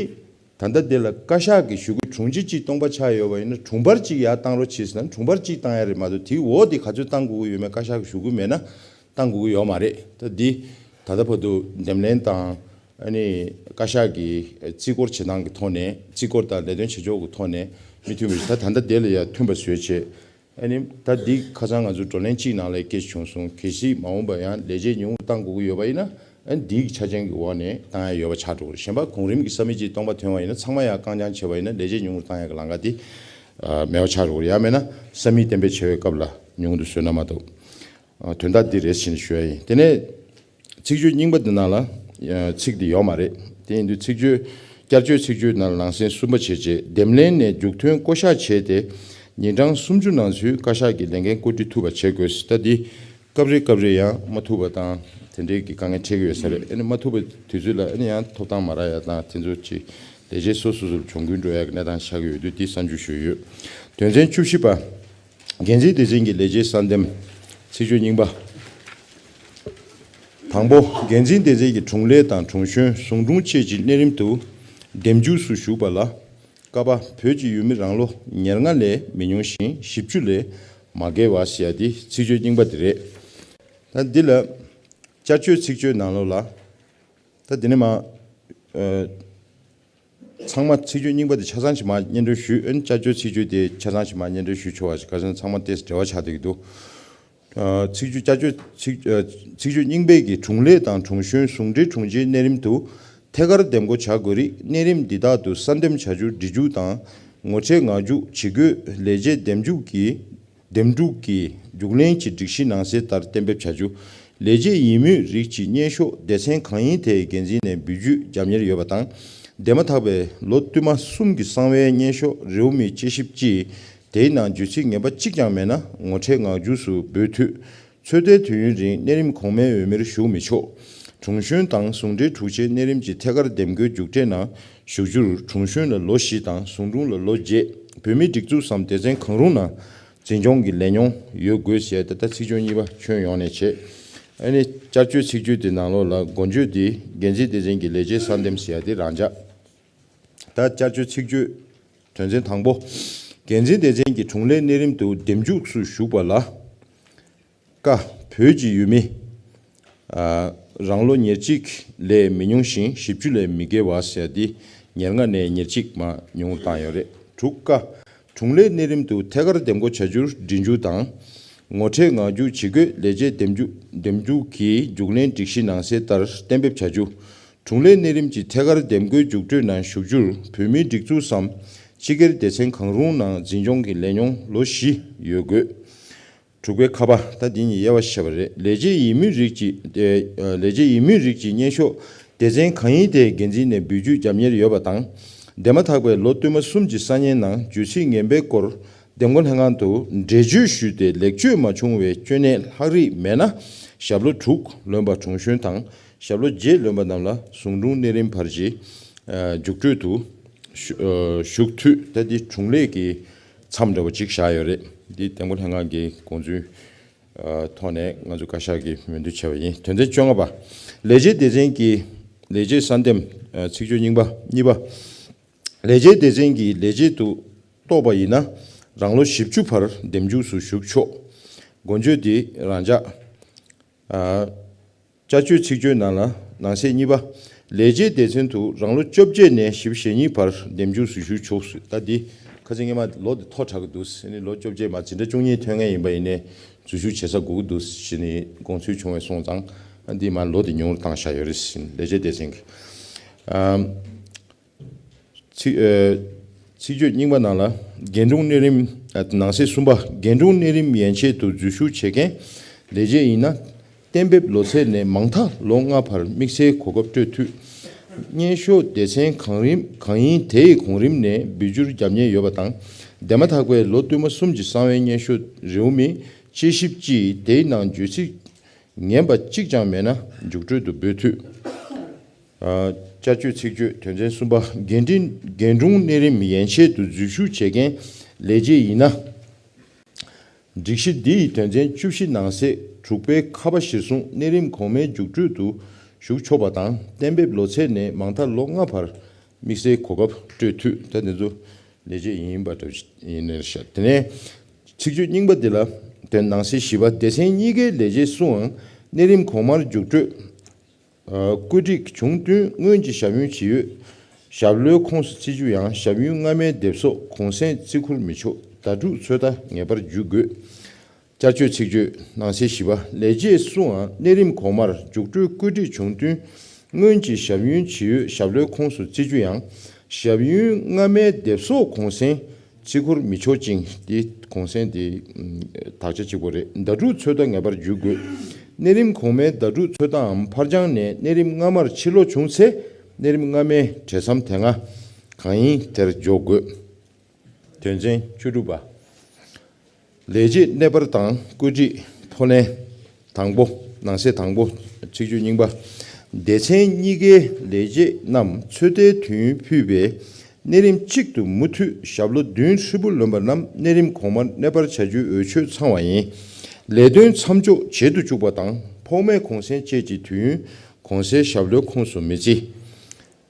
ད་ལྟ་འདི་ལ་བཀའ་ཤག་གིས་ཞུ་སྐུལ། དྲུང་ཆེ་གཅིག་སྟོང་པ་ཆགས་ཡོད་པ་ཡིན་ན། དྲུང་འཕར་གཅིག་ཡར་བཏང་རོགས་བྱེད་ཟེར་ན། དྲུང་འཕར་གཅིག་བཏང་ཡ་རེད་མ་གཏོགས། དེའི་འོག་དེ་ག་ཚོད་བཏང་དགོས་ཀྱི་ཡོད་མེད་བཀའ་ཤག་གིས་ཞུ་སྐུལ་མེད་ན་བཏང་དགོས་ཀྱི་ཡོད་མ་རེད། ད་འདི་ད་ལྟ་བར་དུ་འདེམས་ལྷན་དང་། ཨ་ནི་བཀའ་ཤག་གི་རྩིས་སྐོར་བྱེད་སྟངས་ཀྱི་ཐོག་ནས། རྩིས་སྐོར་དང་ལས་དོན་བྱེད་ཕྱོགས་ཀྱི་ཐོག་ནས་མི་མཐུན་པ་ཞིག་ད་ད་ལྟ་དེ་ལ་ཡང་མཐུན་པ་བཟོས་བྱས། ཨ་ནི་ད་འདི་ཁ་སང་ང་ཚོ་བགྲོ་གླེང་གཅིག་ནང་ལ་སྐད་ཆ་བྱུང་སོང་། གལ་སྲིད་མ་འོངས་པ་ཡང་ལས་བྱེད་ཉུང་རུ་བཏང་དགོས་ཀྱི་ཡོད་པ་ཡིན་ན། ཨ་ནི་འདིའི་ཆ་རྐྱེན་གྱི་འོག་ནས་བཏང་ཡ་ཡོད་པ་ཆགས་འགྲོ་གི་རེད། གཞན་པ་གོང་རིམ་གྱི་ས་མིག་གཅིག་སྟོང་པ་ཐོན་པ་ཡིན་ན། ཚང་མ་ཡང་རྐང་རྐྱང་བྱས་པ་ཡིན་ན། ལས་བྱེད་ཉུང་རུ་བཏང་ཡ་གི་ལམ་ཁ་དེ་ཨ་མེད་པ་ཆགས་འགྲོ་གི་རེད། ཡང་མེད་ན་ས་མིག་གཏན་འབེབས་བྱེད་པའི་སྐབས་ལ་ཉུང་དུ་བཟོས་ན་མ་གཏོགས། ཨ་དོན་དག་འདི་རེད་ཟེར་ནས་ཞུ་ཡ་ཡིན། དེ་ནས་ཚིག་བརྗོད་རྙིང་པ་འདི་ནང་ལ་ཨ་ཚིག་འདི་ཡོད་མ་རེད། དེ་ཡིན་དུས་ཚིག་བརྗོད། བསྐྱར་བཅོས་ཚིག་བརྗོད་ནང་ལ་ནང་གསེས་གསུམ་པ་བྱས་རྗེས། འདེམས་ལྷན་ནས་མཇུག་ཐོན་བསྐོ་གཞག་བྱས་ཏེ། ཉིན་གྲངས་སུམ་ཅུ་ནང་ཚུད་བཀའ་ཤག་གི་ལས་འགན་བཀོད་སྒྲིག་ཐུབ་པ་བྱེད་དགོས། ད་འདི་སྐབས་རེ་སྐབས་རེ་ཡང་མ་ཐུབ་པ་དང་དེ་འདྲའི་གི་དཀའ་ངལ་འཕྲད་ཀྱི་ཡོད་ས་རེད། ཨ་ནི་མ་ཐུབ་པའི་དུས་ཚོད་ལ་ཨ་ནི་ཡང་ཐོབ་ཐང་མ་རག་ཡ་དང་། དེ་ཚོ་ཅིག་ལས་བྱེད་སོ་སོ་སོར་གྱོང་གུན་འགྲོ་ཡ་གི་གནས་སྟངས་ཆགས་ཀྱི་ཡོད་དུས། འདི་གསར་འཇུག་ཞུས་ཡོད། དོན་ཚན་བཅུ་བཞི་པ། འགན་འཛིན་སྡེ་ཚན་གྱི་ལས་བྱེད་གསར་འདེམས། ཚིག་བརྗོད་རྙིང་པ། དང་པོ། འགན་འཛིན་སྡེ་ཚན་གྱི་དྲུང་ལས་དང་དྲུང་གཞོན། ཟུང་དྲུང་བཅས་ཀྱི་གནས་རིམ་དུ་འདེམས་འཇུག་སུ་ཞུགས་པ་ལ། ཀ་པ། བོད་ཀྱི་ཡུལ་མི་རང་ལོ་ཉེར་ལྔ་ལས་མི་ཉུང་ཞིང་བཞི་བཅུ་ལས་མ་བརྒལ་བ་ཟེར་ཡ་འདི་ཚིག་བརྗོད་རྙིང་པ་འདི་རེད། ད་འདི་ལ་བསྐྱར་བཅོས་ཚིག་བརྗོད་ནང་ལོགས་ལ། ད་འདི་ནས་མ། ཨ། ཚང་མ་ཚིག་བརྗོད་རྙིང་པ་དེ་ཆ་ཚང་ཞིག་མར་སྙན་སྒྲོན་ཞུས། ཨ་ནི་བསྐྱར་བཅོས་ཚིག་བརྗོད་དེ་ཆ་ཚང་ཞིག་མར་སྙན་སྒྲོན་ཞུས་ཆོག་པ་ཞིག་ཁ་སང་ཚང་མ་ཏོག་ཙམ་འབྲེལ་བ་ཆགས་བསྡད་ཀྱི་འདུག་ཨ། ཚིག་བརྗོད། བསྐྱར་བཅོས་ཚིག་ཨ། ཚིག་བརྗོད་རྙིང་པའི་གི་དྲུང་ལས་དང་དྲུང་གཞོན། ཟུང་འབྲེལ་དྲུང་ཆེའི་གནས་རིམ་དུ་ཐད་ཀར་འདེམས་བསྐོ་བྱ་དགོས་རིགས། གནས་རིམ་འདི་དག་ཏུ་གསར་འདེམས་བྱ་རྒྱུར་སྒྲིག་འཇུག་དང་ངོ་འཕྲད་ངག་རྒྱུགས་བྱེད་དགོས། ལས་བྱེད་འདེམས་འཇུག་གི་འདེམས་སྒྲུག་གི་རྒྱུགས་ལེན་གྱི་སྒྲིག་གཞི་ནང་གསལ་ལྟར་གཏན་འབེབས་བྱ་རྒྱུ། ལས་བྱེད་ཡིན་མིན་རིགས་ཀྱི་སྙན་ཞུ་སྡེ་ཚན་གང་ཡིན་དེའི་འགན་འཛིན་ནས་འབུལ་རྒྱུའི་རྒྱབ་གཉེར་ཡོད་པ་དང་། འདས་མ་ཐག་པའི་ལོ་བསྟུད་མ་གསུམ་གྱི་གསང་བའི་སྙན་ཞུ་རེའུ་མིག་དཔྱད་ཞིབ་ཀྱིས། དེའི་ནང་བརྗོད་ཚིག་ངན་པ་གཅིག་ཀྱང་མེད་ན་ངོ་འཕྲད་ངག་རྒྱུགས་སུ་འབུལ་འཐུས། ཚོད་ལྟའི་དུས་ཡུན་རིང་གནས་རིམ་གོང་མའི་འོས་མིར་ཞུགས་མི་ཆོག་དྲུང་གཞོན་དང་ཟུང་འབྲེལ་དྲུང་ཆེའི་གནས་རིམ་གྱི་ཐད་ཀར་འདེམས་བསྐོའི་རྒྱུགས་སྤྲོད་ནང་ཞུགས་རྒྱུར། དྲུང་གཞོན་ལ་ལོ་བཞི་དང་ཟུང་དྲུང་ལ་ལོ་བརྒྱད། བོད་མིའི་སྒྲིག་འཛུགས་སམ་སྡེ་ཚན་གང་རུང་ནང་འཛིན་སྐྱོང་གི་ལས་མྱོང་ཡོད་དགོས་ཟེར་ཏེ། ད་ཚིག་བརྗོད་གཉིས་པ་ཁྱོན་ཡོངས་ནས་བྱས། ཨ་ནི་བསྐྱར་བཅོས་ཚིག་བརྗོད་དེ་ནང་ལོགས་ལ་འགོ་བརྗོད་དེ་འགན་འཛིན་སྡེ་ཚན་གྱི་ལས་བྱེད་གསར་འདེམས་ཟེར་ཡ་དེ་རང་འཇགས། ད་བསྐྱར་བཅོས་ཚིག་བརྗོད་དོན་ཚན་དང་པོ། འགན་འཛིན་སྡེ་ཚན་གྱི་དྲུང་ལས་གནས་རིམ་དུ་འདེམས་འཇུག་སུ་ཞུགས་པ་ལ། ཀ། བོད་ཀྱི་ཡུལ་མི། ཨ། རང་ལོ་ཉེར་གཅིག་ལས་མི་ཉུང་ཞིང་བཞི་བཅུ་ལས་མི་བརྒལ་བ་ཟེར་ཏེ། ཉེར་ལྔ་ནས་ཉེར་གཅིག་མར་ཉུང་རུ་བཏང་ཡོད་རེད། དྲུག། ཀ། དྲུང་ལས་གནས་རིམ་དུ་ཐད་ཀར་འདེམས་བསྐོ་བྱ་རྒྱུར་སྒྲིག་འཇུག་དང་། ངོ་འཕྲད་ངག་རྒྱུགས་བྱེད་དགོས། ལས་བྱེད་འདེམས་རྒྱུགས། འདེམས་རྒྱུགས་ཀྱི་རྒྱུགས་ལེན་སྒྲིག་གཞི་ནང་གསལ་ལྟར་གཏན་འབེབས་བྱ་རྒྱུ། དྲུང་ལས་གནས་རིམ་གྱི་ཐད་ཀར་འདེམས་བསྐོའི་རྒྱུགས་སྤྲོད་ནང་ཞུགས་རྒྱུར་བོད་མིའི་སྒྲིག་འཛུགས་སམ་སྤྱི་སྒེར་སྡེ་ཚན་གང་རུང་ནང་འཛིན་སྐྱོང་གི་ལས་མྱོང་ལོ་བཞི་ཡོད་དགོས། དྲུག་པའི་ཁ་པ། ད་འདི་གཉིས་དབྱེ་བ་ཕྱེ་བ་རེད། ལས་བྱེད་ཡིན་མིན་རིགས་ཀྱི། ཨེ། ལས་བྱེད་ཡིན་མིན་རིགས་ཀྱི་སྙན་ཞུ་སྡེ་ཚན་གང་ཡིན་དེའི་འགན་འཛིན་ནས་འབུལ་རྒྱུའི་རྒྱབ་གཉེར་ཡོད་པ་དང་། འདས་མ་ཐག་པའི་ལོ་བསྟུད་མ་གསུམ་གྱི་གསང་སྙན་ནང་བརྗོད་ཚིག་ངན་པའི་སྐོར་འདེམས་བསྐོ་ལྷན་ཁང་དུ་འགྲེལ་བརྗོད་ཞུས་ཏེ་ལེགས་བཅོས་མ་བྱུང་བའི་སྐྱོན་གནད་ལྷག་རིགས་མེད་ན། ཞབས་ལོ་དྲུག་ལོན་པ་དྲུང་གཞོན་དང་། ཞབས་ལོ་བརྒྱད་ལོན་པ་རྣམས་ལ་ཟུང་དྲུང་གནས་རིམ་བར་གྱི། ཨ། རྒྱུགས་སྤྲོད་དུ་ཞུ། ཨ། ཞུགས་འཐུས། ད་འདི་དྲུང་ལས་ཀྱི་མཚམས་འདྲ་བོ་ཅིག་བཞག་ཡོད་རེད། འདི་འདེམས་བསྐོ་ལྷན་ཁང་གི་དགོངས་ཚུལ། ཨ། ཐོག་ནས་ང་ཚོ་བཀའ་ཤག་གིས་མོས་མཐུན་བྱས་པ་ཡིན། དོན་ཚན་བཅོ་ལྔ་པ། ལས་བྱེད་སྡེ་ཚན་གྱི་ལས་བྱེད་གསར་འདེམས། ཨ། ཚིག་བརྗོད་རྙིང་པ་གཉིས་པ། ལས་བྱེད་སྡེ་ཚན་གྱི་ལས་བྱེད་དུ། ཆོག་པ་ཡིན་ན། རང་ལོ་བཞི་བཅུ་བར་འདེམས་འཇུག་སུ་ཞུགས་ཆོག། འགོ་བརྗོད་འདི་རང་འཇགས། ཨ། བསྐྱར་བཅོས་ཚིག་བརྗོད་ནང་ལ་ནང་གསེས་གཉིས་པ། ལས་བྱེད་སྡེ་ཚན་དུ་རང་ལོ་བཅོ་བརྒྱད་ནས་བཞི་བཅུ་ཞེ་གཉིས་བར་འདེམས་འཇུག་སུ་ཞུགས་ཆོག་ཟེར། ད་འདི་ཁ་སང་སྔོན་མ་ལོ་འདི་མཐོ་དྲགས་ཀྱི་འདུག་ཟེར་ནས། ལོ་བཅོ་བརྒྱད་མ་འཛིན་གྲྭ་བཅུ་གཉིས་ཐོན་མཁན་ཡིན་པ་ཡིན་ནའི་འཛུལ་ཞུགས་བྱེད་ས་དགོས་ཀྱི་འདུག་ཟེར་ནས་དགོངས་ཚུལ་བྱུང་བའི་སོང་ཙང་། ཨ། འདི་མ་ལོ་འདི་ཉུང་རུ་བཏང་བཞག་ཡོད་རེད་ཟེར་ནས་ལས་བྱེད་སྡེ་ཚན་གྱིས། ཨ། ཚིག་ཨ། ཚིག་བརྗོད་རྙིང་པ་ནང་ལ། རྒན་དྲུང་གནས་རིམ། ཨ། ནང་གསེས་གསུམ་པ། རྒན་དྲུང་གནས་རིམ་ཡན་ཆད་དུ་འཛུལ་ཞུགས་བྱེད་མཁན་ལས་བྱེད་ཡིན་ན། གཏན་འབེབས་ལོ་ཚད་ནས་མང་མཐའ་ལོ་ལྔ་བར་དམིགས་བསལ་གོ་སྐབས་སྤྲོད་འཐུས། སྙན་ཞུ་སྡེ་ཚན་གང་རིམ་གང་ཡིན་དེའི་གོང་རིམ་ནས་འབུལ་འགྱུར་རྒྱབ་གཉེར་ཡོད་པ་དང་། འདས་མ་ཐག་པའི་ལོ་བསྟུད་མ་གསུམ་གྱི་གསང་བའི་སྙན་ཞུ་རེའུ་མིག་དཔྱད་ཞིབ་ཀྱིས་དེའི་ནང་བརྗོད་ཚིག་ངན་པ་གཅིག་ཀྱང་མེད་ན་རྒྱུགས་སྤྲོད་དུ་འབུལ་འཐུས། ཨ། བསྐྱར་བཅོས་ཚིག་བརྗོད་དོན་ཚན་གསུམ་པ། རྒན་དྲིན་རྒན་དྲུང་གནས་རིམ་ཡན་ཆད་དུ་འཛུལ་ཞུགས་བྱེད་མཁན་ལས་བྱེད་ཡིན་ན། སྒྲིག་གཞི་འདི་ཡི་དོན་ཚན་བཅུ་བཞི་ནང་གསེས་དྲུག་པའི་ཁ་པ་གཞིར་བཟུང་གནས་རིམ་གོང་མའི་རྒྱུགས་སྤྲོད་དུ་ཞུགས་ཆོག་པ་དང་། གཏན་འབེབས་ལོ་ཚད་ནས་མང་མཐའ་ལོ་ལྔ་བར་དམིགས་བསལ་གོ་སྐབས་སྤྲོད་འཐུས། ད་དེ་ཚོ་ལས་བྱེད་ཡིན་པ་འདྲ་ཡིན་ནའི་ཤག། དེ་ནས་ཚིག་བརྗོད་རྙིང་པ་འདི་ལ། དོན་ནང་གསེས་བཞི་པ། སྡེ་ཚན་གཉིས་ཀའི་ལས་བྱེད་སུའང་གནས་རིམ་གོང་མར་རྒྱུགས་སྤྲོད། ཨ། བཀོད་སྒྲིག་བྱུང་བསྟུན་སྔོན་གྱི་ཞབས་ཡུན་ཇི་ཡོད་ཞབས་ལོའི་ཁོངས་སུ་བརྩི་རྒྱུ་ཡང་། ཞབས་ཡུན་སྔ་མའི་འདེབས་གསོག་གུང་སེང་བརྩི་བཀུར་མི་ཆོག། ཟླ་དྲུག་ཚོད་ལྟ་ངེས་པར་བརྒྱུད་དགོས། བསྐྱར་བཅོས་ཚིག་བརྗོད་ནང་གསེས་བཞི་པ། ལས་བྱེད་སུའང་གནས་རིམ་གོང་མར་རྒྱུགས་སྤྲོད་བཀོད་སྒྲིག་བྱུང་བསྟུན་སྔོན་གྱི་ཞབས་ཡུན་ཇི་ཡོད་ཞབས་ལོའི་ཁོངས་སུ་བརྩི་རྒྱུ་ཡང་། ཞབས་ཡུན་སྔ་མའི་འདེབས་གསོག་གུང་སེང་བརྩི་བཀུར་མི་ཆོག་ཅིང་། དེ་གུང་སེང་དེ་དག་ཆ་གཅིག་པོ་རེད། ཟླ་དྲུག་ཚོད་ལྟ་ངེས་པར་བརྒྱུད་དགོས། གནས་རིམ་གོང་མའི་ཟླ་དྲུག་ཚོད་ལྟའམ་ཕར་འགྱངས་ནས་གནས་རིམ་སྔ་མར་ཕྱིར་ལོག་བྱུང་ཚེ། གནས་རིམ་སྔ་མའི་གྲོས་འཆམ་དེ་སྔ་གང་ཡིན་དེར་འཇོག་དགོས། དོན་ཚན་བཅུ་དྲུག་པ། ལས་བྱེད་གནས་སྤར་དང་བཀོད་སྒྲིག་འཕོ་ལེན། དང་པོ། ནང་གསེས་དང་པོ། ཚིག་བརྗོད་རྙིང་པ། སྡེ་ཚན་གཉིས་ཀའི་ལས་བྱེད་རྣམས་ཚོད་ལྟའི་དུས་ཡུན་ཕུད་པའི་གནས་རིམ་གཅིག་ཏུ་མུ་མཐུད་ཞབས་ལོ་བདུན་ཧྲིལ་པོ་ལོན་པ་རྣམས་གནས་རིམ་གོང་མར་གནས་སྤར་བྱ་རྒྱུའི་འོས་ཆོས་ཚང་བ་ཡིན། ལས་དོན་མཚམས་འཇོག་བྱེད་དུ་བཅུག་པ་དང་། ཕོགས་མའི་གུང་སེང་བཅས་ཀྱི་དུས་ཡུན་གོང་གསལ་ཞབས་ལོའི་ཁོངས་སུ་མི་བརྩི།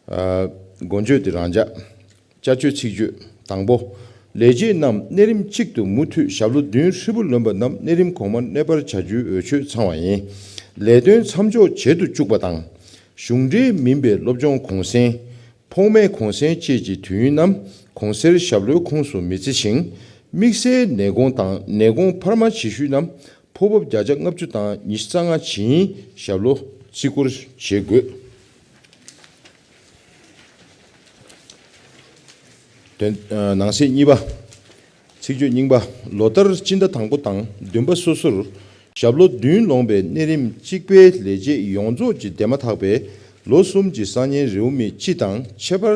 ཨ། འགོ་བརྗོད་འདི་རང་འཇགས། བསྐྱར་བཅོས་ཚིག་བརྗོད། དང་པོ། ལས་བྱེད་རྣམས་གནས་རིམ་གཅིག་ཏུ་མུ་མཐུད་ཞབས་ལོ་བདུན་ཧྲིལ་པོ་ལོན་པ་རྣམས་གནས་རིམ་གོང་མར་གནས་སྤར་བྱ་རྒྱུའི་འོས་ཆོས་ཚང་བ་ཡིན། ལས་དོན་མཚམས་འཇོག་བྱེད་དུ་བཅུག་པ་དང་། གཞུང་འབྲེལ་མིན་པའི་སློབ་སྦྱོང་གུང་སེང་། ཕོགས་མའི་གུང་སེང་བཅས་ཀྱི་དུས་ཡུན་རྣམས་གོང་གསལ་ཞབས་ལོའི་ཁོངས་སུ་མི་བརྩི་ཞིང་། དམིགས་བསལ་ནད་དགོངས་དང་ནད་དགོངས་འཕར་མ་བྱེད་ཤུལ་རྣམས་ཕོགས་འབབ་བརྒྱ་ཆ་ལྔ་བཅུ་དང་ཉི་ཤུ་རྩ་ལྔ་ཇི་ཡིན་ཞབས་ལོ་བརྩི་བཀུར་བྱེད་དགོས། དོན། ཨ། ནང་གསེས་གཉིས་པ། ཚིག་བརྗོད་རྙིང་པ། ལོ་ལྟར་སྤྱི་ཟླ་དང་པོ་དང་བདུན་པ་སོ་སོར་ཞབས་ལོ་བདུན་ལོངས་པའི་གནས་རིམ་གཅིག་པའི་ལས་བྱེད་ཡོངས་རྫོགས་ཀྱི་འདས་མ་ཐག་པའི་ལོ་གསུམ་གྱི་གསང་ཉན་རེའུ་མིག་སྤྱི་དང་ཁྱད་པར་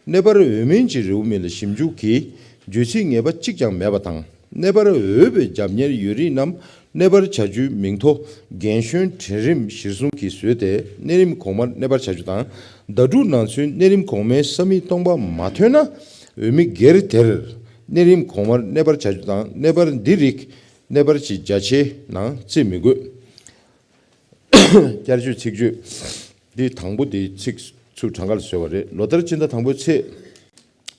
གནས་སྤར་འོས་མིན་གྱི་རེའུ་མིག་ལ་ཞིབ་འཇུག་གིས་བརྗོད་ཚིག་ངེས་པ་གཅིག་ཀྱང་མེད་པ་དང་། གནས་སྤར་འོས་པའི་རྒྱབ་གཉེར་ཡོད་རིགས་རྣམས་གནས་སྤར་བྱ་རྒྱུའི་མིང་ཐོ་རྒན་གཞོན་གྲལ་རིམ་གཞིར་བཟུང་གིས་བཟོས་ཏེ་གནས་རིམ་གོང་མར་གནས་སྤར་བྱ་རྒྱུ་དང་། ཟླ་དྲུག་ནང་ཚུན་གནས་རིམ་གོང་མའི་ས་མིག་སྟོང་པ་མ་ཐོན་ན། འོས་མི་སྒེར་དེར་གནས་རིམ་གོང་མར་གནས་སྤར་བྱ་རྒྱུ་དང་། གནས་སྤར་འདི་རིགས་གནས་སྤར་གྱི་བརྒྱ་ཆའི་ནང་བརྩི་མི་དགོས། བསྐྱར་བཅོས་ཚིག་བརྗོད། འདི་དང་པོ་དེའི་ཚིག་ཚུར་གྲངས་ཀ་ལ་བཟོས་པ་རེད། ལོ་ལྟར་སྤྱི་ཟླ་དང་པོའི་ཚེས་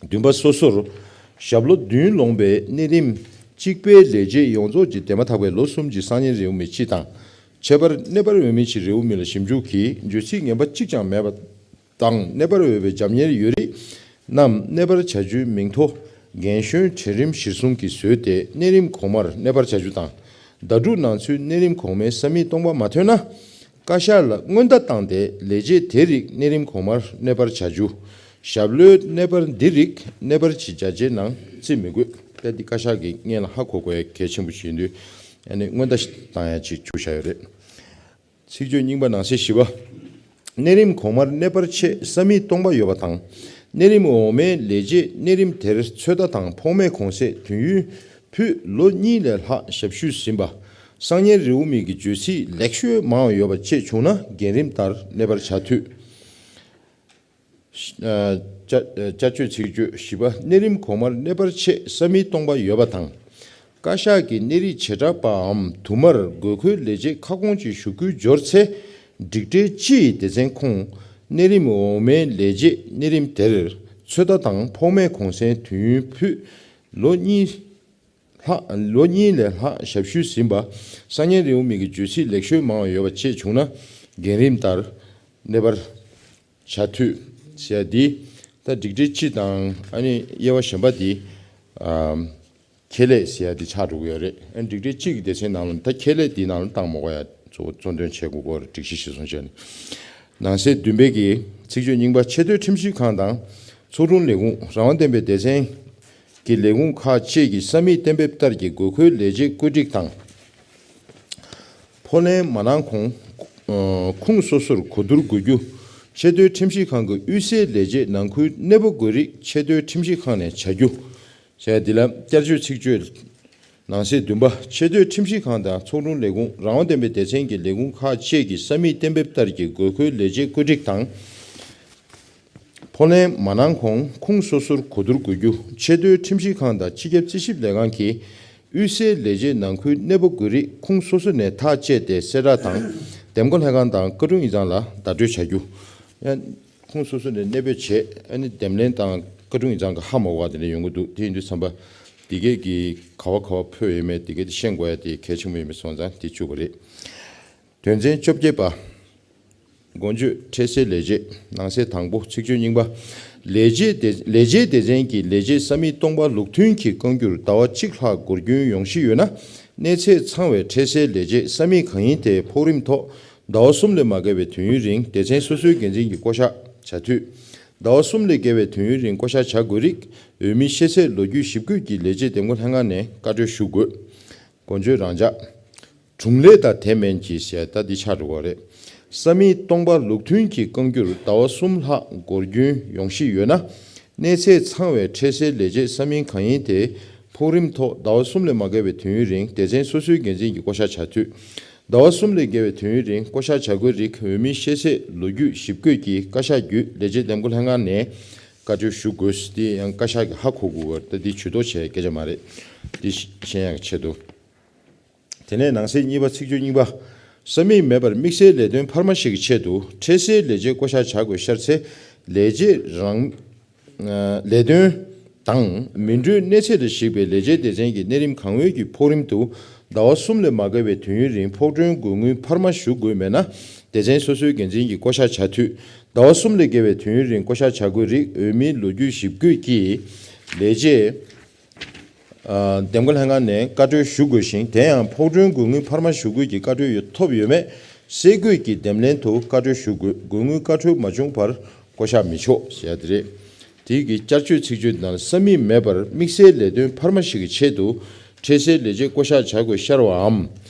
བདུན་པ་སོ་སོར་ཞབས་ལོ་བདུན་ལོངས་པའི་གནས་རིམ་གཅིག་པའི་ལས་བྱེད་ཡོངས་རྫོགས་ཀྱི་འདས་མ་ཐག་པའི་ལོ་གསུམ་གྱི་གསང་ཉན་རེའུ་མིག་སྤྱི་དང་། ཁྱད་པར་གནས་སྤར་འོས་མིན་གྱི་རེའུ་མིག་ལ་ཞིབ་འཇུག་གིས་བརྗོད་ཚིག་ངན་པ་གཅིག་ཀྱང་མེད་པ་དང་། གནས་སྤར་འོས་པའི་རྒྱབ་གཉེར་ཡོད་རིགས་རྣམས་གནས་སྤར་བྱ་རྒྱུའི་མིང་ཐོ་རྒན་གཞོན་གྲལ་རིམ་གཞིར་བཟུང་གིས་བཟོས་ཏེ་གནས་རིམ་གོང་མར་གནས་སྤར་བྱ་རྒྱུ་དང་། ཟླ་དྲུག་ནང་ཚུན་གནས་རིམ་གོང་མའི་ས་མིག་སྟོང་པ་མ་ཐོན་ན། བཀའ་ཤག་ལ་སྔོན་བརྡ་བཏང་སྟེ་ལས་བྱེད་དེ་རིགས་གནས་རིམ་གོང་མར་གནས་སྤར་བྱ་རྒྱུ། ཞབས་ལོའི་གནས་སྤར་འདི་རིགས་གནས་སྤར་གྱི་བྱ་བྱེད་ནང་བརྩི་མི་དགོས། ད་འདི་བཀའ་ཤག་གིས་སྔོན་ལ་ཧ་གོ་དགོས་ཡ་གལ་ཆེན་པོ་ཞིག་ཡིན་དུས། ཨ་ནི་སྔོན་བརྡ་བཏང་ཡ་ཅིག་བཅུག་བཞག་ཡོད་རེད། ཚིག་བརྗོད་རྙིང་པ་ནང་གསེས་བཞི་པ། གནས་རིམ་གོང་མར་གནས་སྤར་ཆེད་ས་མིག་སྟོང་པ་ཡོད་པ་དང་། གནས་རིམ་འོག་མའི་ལས་བྱེད་གནས་རིམ་དེར་ཚོད་ལྟ་དང་ཕོགས་མའི་གུང་སེང་དུས་ཡུན་ཕུད་ལོ་གཉིས་ལས་ལྷག་ཞབས་ཞུས་ཟིན་པ། གསང་ཉན་རེའུ་མིག་གི་བརྗོད་ཚིག་ལེགས་ཤོས་མང་བ་ཡོད་པ་བཅས་བྱུང་ན་འགན་རིམ་ལྟར་གནས་སྤར་བྱ་འཐུས། ཨ། བསྐྱར་བསྐྱར་བཅོས་ཚིག་བརྗོད་བཞི་པ། གནས་རིམ་གོང་མར་གནས་སྤར་ཆེད་ས་མིག་སྟོང་པ་ཡོད་པ་དང་། བཀའ་ཤག་གི་གནས་རིགས་བྱེ་བྲག་པའམ་དུ་མར་དགོས་མཁོའི་ལས་བྱེད་ཁ་སྐོང་གི་ཞུ་སྐུལ་འབྱོར་ཚེ། སྒྲིག་གྲལ་སྤྱི་ཡི་སྡེ་ཚན་ཁོངས་གནས་རིམ་འོག་མའི་ལས་བྱེད་གནས་རིམ་དེར་ཚོད་ལྟ་དང་ཕོགས་མའི་གུང་སེང་དུས་ཡུན་ཕུད་ ལོ་གཉིས་ལྷག་ལོ་གཉིས་ལས་ལྷག་ཞབས་ཞུས་ཟིན་པ། སང་ཉིན་རེའུ་མིག་གི་བརྗོད་ཚིག་ལེགས་ཤོས་མང་བ་ཡོད་པ་བཅས་བྱུང་ན། འགན་རིམ་ལྟར་གནས་པར་བྱ་འཐུས་ཟེར་ཡ་འདི། ད་སྒྲིག་ཁྲི་སྤྱི་དང་ཨ་ནི་དབྱེ་བ་གཞན་པ་འདི། ཨམ། ཁྱད་ལས་ཟེར་ཡ་འདི་ཆགས་འགྲོ་གི་ཡོད་རེད། ཨ་ནི་སྒྲིག་ཁྲི་གཅིག་གི་སྡེ་ཚན་ནང་ལ། ད་ཁྱད་ལས་འདིའི་ནང་ལ་བཏང་མ་དགོས་ཡ་གཙོ་བོ་གཙོ་འདོན་བྱེད་དགོས་སྐོར་སྒྲིག་གཞི་གཞིར་བཟུང་བྱས་ནས། ནང་གསེས་བདུན་པའི་གི་ཚིག་བརྗོད་རྙིང་པ། ཆེས་མཐོའི་ཁྲིམས་ཞིབ་ཁང་དང་ཚོགས་དྲུང་ལས་ཁུངས། རང་དབང་ལྡན་པའི་སྡེ་ཚན་གྱི་ལས་ཁུངས་ཁག་བཅས་ཀྱི་ས་མིག་གཏན་འབེབས་ལྟར་གྱི་དགོས་མཁོའི་ལས་བྱེད་བཀོད་སྒྲིག་དང་། ཕོགས་ལེན་མ་གནང་གོང་། ཨ། ཁུངས་སོ་སོར་གོ་བསྡུར་དགོས་རྒྱུ། ཆེས་མཐོའི་ཁྲིམས་ཞིབ་ཁང་གི་དབུས་སའི་ལས་བྱེད་ནང་ཁུལ་གནས་སྤོ་དགོས་རིགས་ཆེས་མཐོའི་ཁྲིམས་ཞིབ་ཁང་ནས་བྱ་རྒྱུ། ཞེས་འདི་ལ་བསྐྱར་བཅོས་ཚིག་བརྗོད། ནང་གསེས་བདུན་པ། ཆེས་མཐོའི་ཁྲིམས་ཞིབ་ཁང་དང་ཚོགས་དྲུང་ལས་ཁུངས། རང་དབང་ལྡན་པའི་སྡེ་ཚན་གྱི་ལས་ཁུངས་ཁག་བཅས་ཀྱི་ས་མིག་གཏན་འབེབས་ལྟར་གྱི་དགོས་མཁོའི་ལས་བྱེད་བཀོད་སྒྲིག་དང་། ཕོགས་ལེན་མ་གནང་གོང་ཁུངས་སོ་སོར་གོ་བསྡུར་དགོས་རྒྱུ། ཆེས་མཐོའི་ཁྲིམས་ཞིབ་ཁང་དང་སྤྱི་ཁྱབ་རྩིས་ཞིབ་ལས་ཁང་གིས་དབུས་སའི་ལས་བྱེད་ནང་ཁུལ་གནས་སྤོ་དགོས་རིགས་ཁུངས་སོ་སོ་ནས་ཐག་བཅད་དེ། གསལ་བསྒྲགས་དང་འདེམས་བསྐོ་ལྷན་ཁང་དང་བཀའ་དྲུང་ཡིག་ཚང་ལ་བརྡ་སྤྲོད་བྱ་རྒྱུ། ཡང་ཁུངས་སོ་སོ་ནས་གནས་སྤོ་བྱས། ཨ་ནི་འདེམས་ལྷན་དང་བཀའ་དྲུང་ཡིག་ཚང་གི་ཧ་མ་གོ་བ་དེ་འདྲ་ཡོང་གི་འདུག་དེ་ཡིན་དུས་ཙམ་པ་འདི་གས་ཀྱི་ག་བ་ག་བ་ཕོག་ཡོད་མེད་འདི་གས་དེ་ཤེས་དགོས་ཡ་དེ་གལ་ཆེན་པོ་ཡིན་པའི་སོང་ཙང་དེ་བཅུག་པ་རེད། དོན་ཚན་བཅོ་བརྒྱད་པ། འགོ་བརྗོད། འཕྲལ་སེལ་ལས་བྱེད། ནང་གསེས་དང་པོ། ཚིག་བརྗོད་རྙིང་པ། ལས་བྱེད་སྡེ་ལས་བྱེད་སྡེ་ཚན་གྱི་ལས་བྱེད་ས་མིག་སྟོང་པ་ལུགས་མཐུན་གྱིས་བསྐང་རྒྱུར་ཟླ་བ་གཅིག་ལྷག་འགོར་སྐྱོན་ཡོང་གཞི་ཡོད་ན། གནས་ཚད་ཚང་བའི་འཕྲལ་སེལ་ལས་བྱེད་ས་མིག་གང་ཡིན་དེ་ཕོགས་རིམ་ཐོག་ཟླ་བ་གསུམ་ལས་མ་བརྒལ་བའི་དུས་ཡུན་རིང་སྡེ་ཚན་སོ་སོའི་འགན་འཛིན་གྱིས་བསྐོ་གཞག་བྱ་འཐུས། ཟླ་བ་གསུམ་ལས་བརྒལ་བའི་དུས་ཡུན་རིང་བསྐོ་གཞག་བྱ་དགོས་རིགས་འོས་མིའི་ཤེས་ཚད་ལོ་རྒྱུས་ཞིབ་འགོད་ཀྱིས་ལས་བྱེད་འདེམས་བསྐོ་ལྷན་ཁང་ནས་བཀའ་འཁྲོལ་ཞུ་དགོས། འགོ་བརྗོད་རང་འཇགས། དྲུང་ལས་དང་དེ་མིན་གྱི་ཞེས་ད་འདི་ཆགས་འགྲོ་གི་རེད། ས་མིག་སྟོང་པ་ལུགས་མཐུན་གྱིས་བསྐང་རྒྱུར་ཟླ་བ་གསུམ་ལྷག་འགོར་སྐྱོན་ཡོང་གཞི་ཡོད་ན། གནས་ཚད་ཚང་བའི་འཕྲལ་སེལ་ལས་བྱེད་ས་མིག་གང་ཡིན་དེ་ཕོགས་རིམ་ཐོག་ཟླ་བ་གསུམ་ལས་མ་བརྒལ་བའི་དུས་ཡུན་རིང་སྡེ་ཚན་སོ་སོའི་འགན་འཛིན་གྱིས་བསྐོ་གཞག་བྱ་འཐུས། ཟླ་བ་གསུམ་ལས་བརྒལ་བའི་དུས་ཡུན་རིང་བསྐོ་གཞག་བྱ་དགོས་རིགས་འོས་མིའི་ཤེས་ཚད་ལོ་རྒྱུས་ཞིབ་འགོད་ཀྱིས་བཀའ་ཤག་བརྒྱུད་ལས་བྱེད་འདེམས་བསྐོ་ལྷན་ཁང་ནས་བཀའ་འཁྲོལ་ཞུ་དགོས། འདི་ཡང་བཀའ་ཤག་གིས་ཧ་གོ་དགོས་པར་ད་འདི་ཇུས་གཏོགས་བྱས་སྐད་ཆ་མ་རེད། འདི་ཤེས་ཡག་ཆེད་དུ། དེ་ནས་ནང་གསེས་གཉིས་པ། ཚིག་བརྗོད་རྙིང་པ། ས་མིག་མེད་པར་དམིགས་བསལ་ལས་དོན་འཕར་མ་ཞིག་གི་ཆེད་དུ་འཕྲལ་སེལ་ལས་བྱེད་བསྐོ་གཞག་བྱ་དགོས་ཤར་ཚེ། ལས་བྱེད་རང་། ལས་དོན་དང་མི་འགྲོའི་གནས་ཚད་ལ་གཞིགས་པའི་ལས་བྱེད་སྡེ་ཚན་གྱི་གནས་རིམ་གང་འོས་ཀྱི་ཕོགས་རིམ་དུ་ཟླ་བ་གསུམ་ལས་མ་བརྒལ་བའི་དུས་ཡུན་རིང་ཕོགས་སྒྲོན་དགོས་དངུལ་འཕར་མ་ཞུ་དགོས་མེད་ན། སྡེ་ཚན་སོ་སོའི་འགན་འཛིན་གྱིས་བསྐོ་གཞག་བྱ་འཐུས། ཟླ་བ་གསུམ་ལས་བརྒལ་བའི་དུས་ཡུན་རིང་བསྐོ་གཞག་བྱ་དགོས་རིགས་འོས་མིའི་ལོ་རྒྱུས་ཞིབ་འགོད་ཀྱིས་ལས་བྱེད། ཨ། འདེམས་བསྐོ་ལྷན་ཁང་ནས་བཀའ་འཁྲོལ་ཞུ་དགོས་ཤིང་། དེ་ཡང་ཕོགས་སྒྲོན་དགོས་དངུལ་འཕར་མ་ཞུ་དགོས་ཀྱི་བཀའ་འཁྲོལ་ཡོད་ཐོབ་ཡོད་མེད་གསལ་འགོད་ཀྱིས་འདེམས་ལྷན་དུ་བཀའ་འཁྲོལ་ཞུ་དགོས། དགོས་དངུལ་བཀའ་འཁྲོལ་མ་བྱུང་བར་བསྐོ་གཞག་མི་ཆོག་ཞེས་དེ་རེད། དེ་གི་བསྐྱར་བཅོས་ཚིག་བརྗོད་ནང་ས་མིག་མེད་པར་དམིགས་བསལ་ལས་དོན་འཕར་མ་ཞིག་གི་ཆེད་དུ་འཕྲལ་སེལ་ལས་བྱེད་བསྐོ་གཞག་བྱ་དགོས་ཤར་བའམ།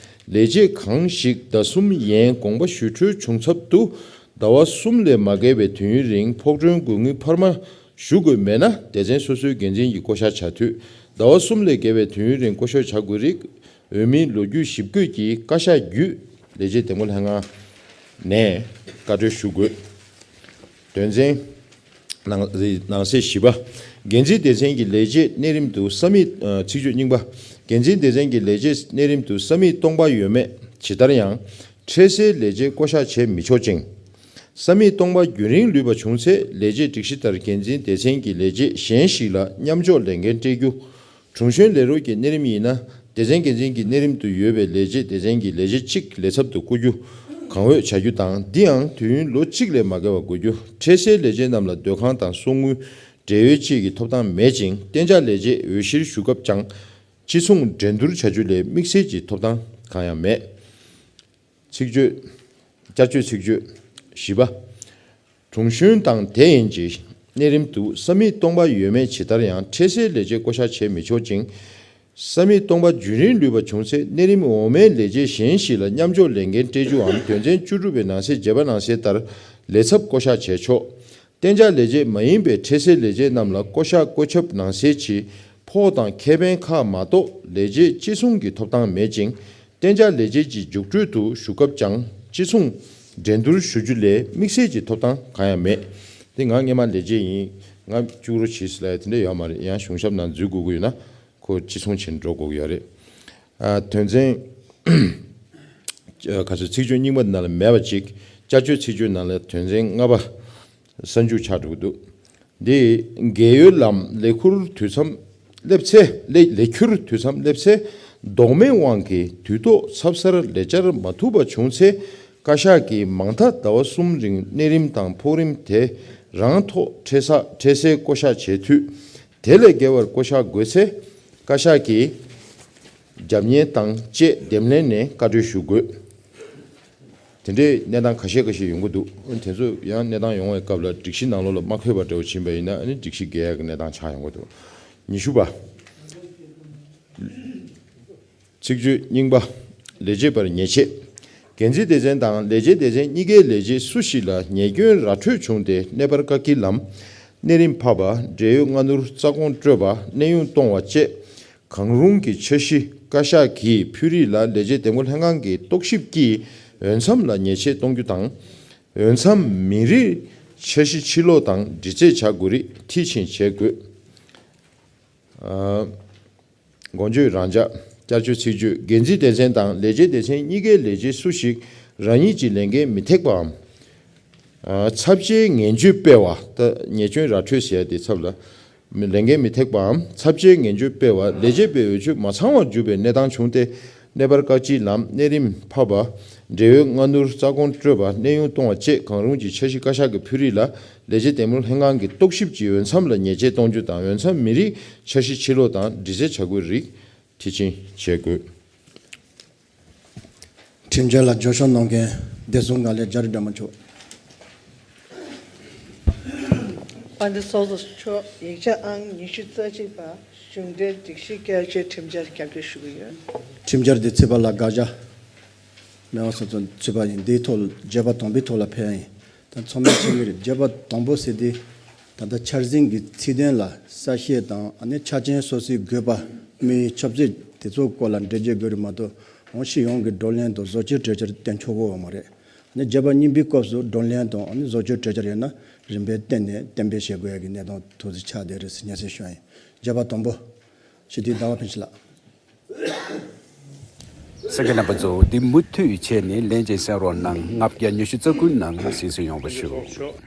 ལས་བྱེད་གང་ཞིག་ཟླ་གསུམ་ཡན་དགོངས་པ་ཞུ་འཁྲོལ་བྱུང་ཚབ་ཏུ། ཟླ་བ་གསུམ་ལས་མ་བརྒལ་བའི་དུས་ཡུན་རིང་ཕོགས་སྒྲོན་དགོས་དངུལ་འཕར་མ་ཞུ་དགོས་མེད་ན། སྡེ་ཚན་སོ་སོའི་འགན་འཛིན་གྱིས་བསྐོ་གཞག་བྱ་འཐུས། ཟླ་བ་གསུམ་ལས་བརྒལ་བའི་དུས་ཡུན་རིང་བསྐོ་གཞག་བྱ་དགོས་རིགས་འོས་མིའི་ལོ་རྒྱུས་ཞིབ་འགོད་ཀྱིས་བཀའ་ཤག་བརྒྱུད་ལས་བྱེད་འདེམས་བསྐོ་ལྷན་ཁང་ནས་བཀའ་འཁྲོལ་ཞུ་དགོས། དོན་ཚན། ནང་ནང་གསེས་བཞི་པ། འགན་འཛིན་སྡེ་ཚན་གྱི་ལས་བྱེད་གནས་རིམ་དུ་ས་མིག་ཨ། ཚིག་བརྗོད་རྙིང་པ། འགན་འཛིན་སྡེ་ཚན་གྱི་ལས་བྱེད་གནས་རིམ་དུ་ས་མིག་སྟོང་པ་ཡོད་མེད་ཇི་ལྟར་ཡང་། འཕྲལ་སེལ་ལས་བྱེད་བསྐོ་གཞག་བྱེད་མི་ཆོག་ཅིང་། ས་མིག་སྟོང་པ་རྒྱུན་རིང་ལུས་པ་བྱུང་ཚེ། ལས་བྱེད་སྒྲིག་གཞི་ལྟར་འགན་འཛིན་སྡེ་ཚན་གྱི་ལས་བྱེད་གཞན་ཞིག་ལ་མཉམ་འཇོག་ལས་འགན་སྤྲད་རྒྱུ། དྲུང་གཞོན་ལས་རོགས་ཀྱི་གནས་རིམ་ཡིན་ན། སྡེ་ཚན་འགན་འཛིན་གྱི་གནས་རིམ་དུ་ཡོད་པའི་ལས་བྱེད་སྡེ་ཚན་གྱི་ལས་བྱེད་གཅིག་ལས་ཚབ་ཏུ་བསྐོ་རྒྱུ་གང་འོས་བྱ་རྒྱུ་དང་། འདི་ཡང་དུས་ཡུན་ལོ་གཅིག་ལས་མ་བརྒལ་བ་དགོས་རྒྱུ། འཕྲལ་སེལ་ལས་བྱེད་རྣམས་ལ་སྡོད་ཁང་དང་གསོག་དངུལ། འབྲེལ་ཡོད་བཅས་ཀྱི་ཐོབ་ཐང་མེད་ཅིང་། གཏན་འཇགས་ལས་བྱེད་འོས་གཞིར་ཞུགས་སྐབས་ཀྱང་། ཅི་མཚུངས་འགྲན་བསྡུར་བྱ་རྒྱུ་ལས་དམིགས་བསལ་གྱི་ཐོབ་ཐང་གང་ཡང་མེད། ཚིག་བརྗོད། བསྐྱར་བཅོས་ཚིག་བརྗོད། བཞི་པ། དྲུང་གཞོན་དང་དེ་ཡན་གྱི་གནས་རིམ་དུ་ས་མིག་སྟོང་པ་ཡོད་མེད་ཇི་ལྟར་ཡང་འཕྲལ་སེལ་ལས་བྱེད་བསྐོ་གཞག་བྱེད་མི་ཆོག་ཅིང་། ས་མིག་སྟོང་པ་རྒྱུན་རིང་ལུས་པ་བྱུང་ཚེ་གནས་རིམ་འོག་མའི་ལས་བྱེད་གཞན་ཞིག་ལ་མཉམ་འཇོག་ལས་འགན་སྤྲད་རྒྱུའམ། དོན་ཚན་བཅུ་དྲུག་པའི་ནང་གསེས་བརྒྱད་པ་ནང་གསལ་ལྟར་ལས་ཚབ་བསྐོ་གཞག་བྱས་ཆོག་གཏན་འཇགས་ལས་བྱེད་མ་ཡིན་པའི་འཕྲལ་སེལ་ལས་བྱེད་རྣམས་ལ་བསྐོ་གཞག་བཀོད་ཁྱབ་ནང་གསལ་གྱི་ཕོགས་དང་ཁེ་ཕན་ཁག་མ་གཏོགས་ལས་བྱེད་ཅི་མཚུངས་ཀྱི་ཐོབ་ཐང་མེད་ཅིང་། གཏན་འཇགས་ལས་བྱེད་ཀྱི་རྒྱུགས་སྤྲོད་དུ་ཞུགས་སྐབས་ཀྱང་ཅི་མཚུངས་འགྲན་བསྡུར་ཞུ་རྒྱུ་ལས་དམིགས་བསལ་གྱི་ཐོབ་ཐང་གང་ཡང་མེད། དེ་ང་སྔས་མ་ལས་བྱེད་ཡིན། ང་བཅུག་རོགས་བྱེད་ཟེར་ལབ་ཡ་དེ་འདྲ་ཡོད་མ་རེད། ཡང་གཞུང་ཞབས་ནང་འཛུལ་དགོས་ཀྱི་ཡོད་ན་ཁོ་ཅི་མཚུངས་བྱས་ནས་འགྲོ་དགོས་ཀྱི་ཡོད་རེད། ཨ། དོན་ཚན། ཨ། ག་ཚོད། ཚིག་བརྗོད་རྙིང་པ་ནང་ལ་མེད་པ་ཅིག་བསྐྱར་བཅོས་ཚིག་བརྗོད་ནང་ལ་དོན་ཚན་ལྔ་པ་གསར་འཇུག་ཆགས་འགྲོ་གི་འདུག་འདི་རྒས་ཡོལ་ལམ་ལས་འཁུར་དུས་མཚམས་ སླེབས་ཚེ་ལས་ལས་འཁྱུར་དུས་མཚམས་སླེབས་ཚེ་ལྡོག་མེད་དབང་གིས་དུས་ཐོག་ཚབ་གསར་ལས་བཅར་མ་ཐུབ་པ་བྱུང་ཚེ། བཀའ་ཤག་གིས་མང་མཐའ་ཟླ་བ་གསུམ་རིང་གནས་རིམ་དང་ཕོགས་རིམ་དེ་རང་ཐོག་འཕྲལ་ས་འཕྲལ་སེལ་བསྐོ་གཞག་བྱེད་འཐུས། དེ་ལས་བརྒལ་བར་བསྐོ་གཞག་དགོས་ཚེ། བཀའ་ཤག་གིས་རྒྱབ་གཉེར་དང་བཅས་འདེམས་ལྷན་ནས་བཀའ་འཁྲོལ་ཞུ་དགོས། དེ་འདྲའི་གནས་སྟངས་ཁ་ཤས་ཁ་ཤས་ཡོང་གི་འདུག་དེ་ཚོ་ཡང་གནས་སྟངས་ཡོང་བའི་སྐབས་ལ་སྒྲིག་གཞི་ནང་ལོགས་ལ་མ་འཁོད་པ་འདྲ་བོ་ཕྱིན་པ་ཡིན་ན། ཨ་ནི་སྒྲིག་གཞི་འགལ་ཡག་གི་གནས་སྟངས་ཆགས་ཡོང་གི་འདུག་ཉི་ཤུ་པ། ཚིག་བརྗོད་རྙིང་པ། ལས་བྱེད་པར་ཉེས་ཆད། འགན་འཛིན་སྡེ་ཚན་དང་ལས་བྱེད་སྡེ་ཚན་གཉིས་ཀའི་ལས་བྱེད་སུ་ཞིག་ལ་ཉེས་སྐྱོན་ར་འཕྲོད་བྱུང་སྟེ་གནས་སྤར་བཀག་སྐྱིལ་ལམ། གནས་རིམ་ཕབ་པ། འབྲེལ་ཡོད་སྔ་སྣུར་རྩ་དགོངས་སྤྲོད་པ། གནས་དབྱུང་གཏོང་བ་བཅས་གང་རུང་གི་འཆར་གཞི་བཀའ་ཤག་གིས་ཕུལ་རིགས་ལ་ལས་བྱེད་འདེམས་བསྐོ་ལྷན་ཁང་གིས་རྟོག་ཞིབ་ཀྱིས་འོས་འཚམ་ལ་ཉེས་ཆད་གཏོང་རྒྱུ་དང་། འོས་འཚམ་མིན་རིགས་འཆར་གཞི་ཕྱིར་སློག་དང་འདྲི་རྩད་བྱ་དགོས་རིགས་མཐིལ་ཕྱིན་བྱེད་དགོས། ཨ། དགོངས་བརྗོད་རང་འཇགས། བསྐྱར་བཅོས་ཚིག་བརྗོད། འགན་འཛིན་སྡེ་ཚན་དང་ལས་བྱེད་སྡེ་ཚན་གཉིས་ཀའི་ལས་བྱེད་སུ་ཞིག་རང་ཉིད་ཀྱི་ལས་འགན་མི་ཐེག་པའམ། ཨ། ཚབས་ཆེའི་ངན་བྱུས་སྤེལ་བ། ད་ཉེས་སྐྱོན་ར་འཕྲོད་ཟེར་ཡ་དེ་ཚབ་ལ། མི་ལས་འགན་མི་ཐེག་པའམ་ཚབས་ཆེའི་ངན་བྱུས་སྤེལ་བ། ལས་བྱེད་པའི་འོས་ཆོས་མ་ཚང་བར་གྱུར་པའི་གནས་སྟངས་བྱུང་སྟེ། གནས་སྤར་བཀག་སྐྱིལ་ལམ། གནས་རིམ་ཕབ་པ། འབྲེལ་ཡོད་སྔ་སྣུར་རྩ་དགོངས་སྤྲོད་པ། གནས་དབྱུང་གཏོང་བ་བཅས་གང་རུང་གི་འཆར་གཞི་བཀའ་ཤག་གིས་ཕུལ་རིགས་ལ་ལས་བྱེད་འདེམས་བསྐོ་ལྷན་ཁང་གིས་རྟོག་ཞིབ་ཀྱིས་འོས་འཚམ་ལ་ཉེས་ཆད་གཏོང་རྒྱུ་དང་། འོས་འཚམ་མིན་རིགས་འཆར་གཞི་ཕྱིར་སློག་དང་འདྲི་རྩད་བྱ་དགོས་རིགས་མཐིལ་ཕྱིན་བྱེད་དགོས། ཁྲིམས་འཆར་ལ་བརྗོད་ཤོག་གནང་མཁན་བདེ་སྲུང་ངང་ལས་རྒྱ་རི་སྒྲོལ་མ་མཆོག་དཔལ་ལྡན་ཚོགས་གཙོ་མཆོག་ཡིག་ཆ་ཨང་ཉི་ཤུ་རྩ་གཅིག་པ་གཞུང་འབྲེལ་སྒྲིག་གཞི་བཀལ་ཆེད་ཁྲིམས་འཆར་རྒྱབ་སྐྱོར་ཞུ་གི་ཡོད། ཁྲིམས་འཆར་འདི་ཚུད་པ་ལ་དགག་བྱ་མེད་པ་སོགས་ཚུད་པ་ཡིན། འདིའི་ཐོག་བརྗོད་པ་དང་པོའི་ཐོག་ལ་ཕེབས་ཡིན། ད་ཚང་མས་མཁྱེན་གྱི་རེད། བརྗོད་པ་དང་པོ་ཟེར་དུས་ད་ལྟ་འཆར་ཟིན་གྱི་ཚིག་དོན་ལ་གསལ་བཤད་དང་། ཨ་ནི་ཆ་རྐྱེན་སོ་སོའི་དགོས་པ་དམིགས་ཡུལ་ཆབ་སྲིད་དེ་ཚོའི་སྐོར་ལ་འགྲེལ་བརྗོད་དགོས་རེད་མ་གཏོགས། འོང་སྤྱི་ཡོངས་ཀྱི་བགྲོ་གླེང་དང་བཟོ་བཅོས་གྲོས་འཆར་བཏོན་ཆོག་གི་ཡོད་མ་རེད། ཨ་ནི་བརྗོད་པ་གཉིས་པའི་སྐབས་སུ་བགྲོ་གླེང་དང་ཨ་ནི་བཟོ་བཅོས་གྲོས་འཆར་ཡོད་ན་རིམ་པས་བཏོན་ནས་གཏན་འབེབས་བྱེད་དགོས་ཡ་གི་གནས་སྟངས་ཐོག་ཏུ་ཆགས་བསྡད་རེད་ཟེར་སྙན་སེང་ཞུ་ཡ་ཡིན། བརྗོད་པ་དང་པོ། སྤྱི་འཐུས་ཟླ་བ་ཕུན་སྐྱིད་ལགས། གསན་མཁན་རྣམ་པ་ཚོ། འདི་མུ་མཐུད་བྱས་ནས་ལན་གཅིག་གསན་རོགས་གནང་། ལྔ་བརྒྱ་ཉི་ཤུ་རྩ་དགུ་ནང་གསན་གཟིགས་ཡོང་བ་ཞུ།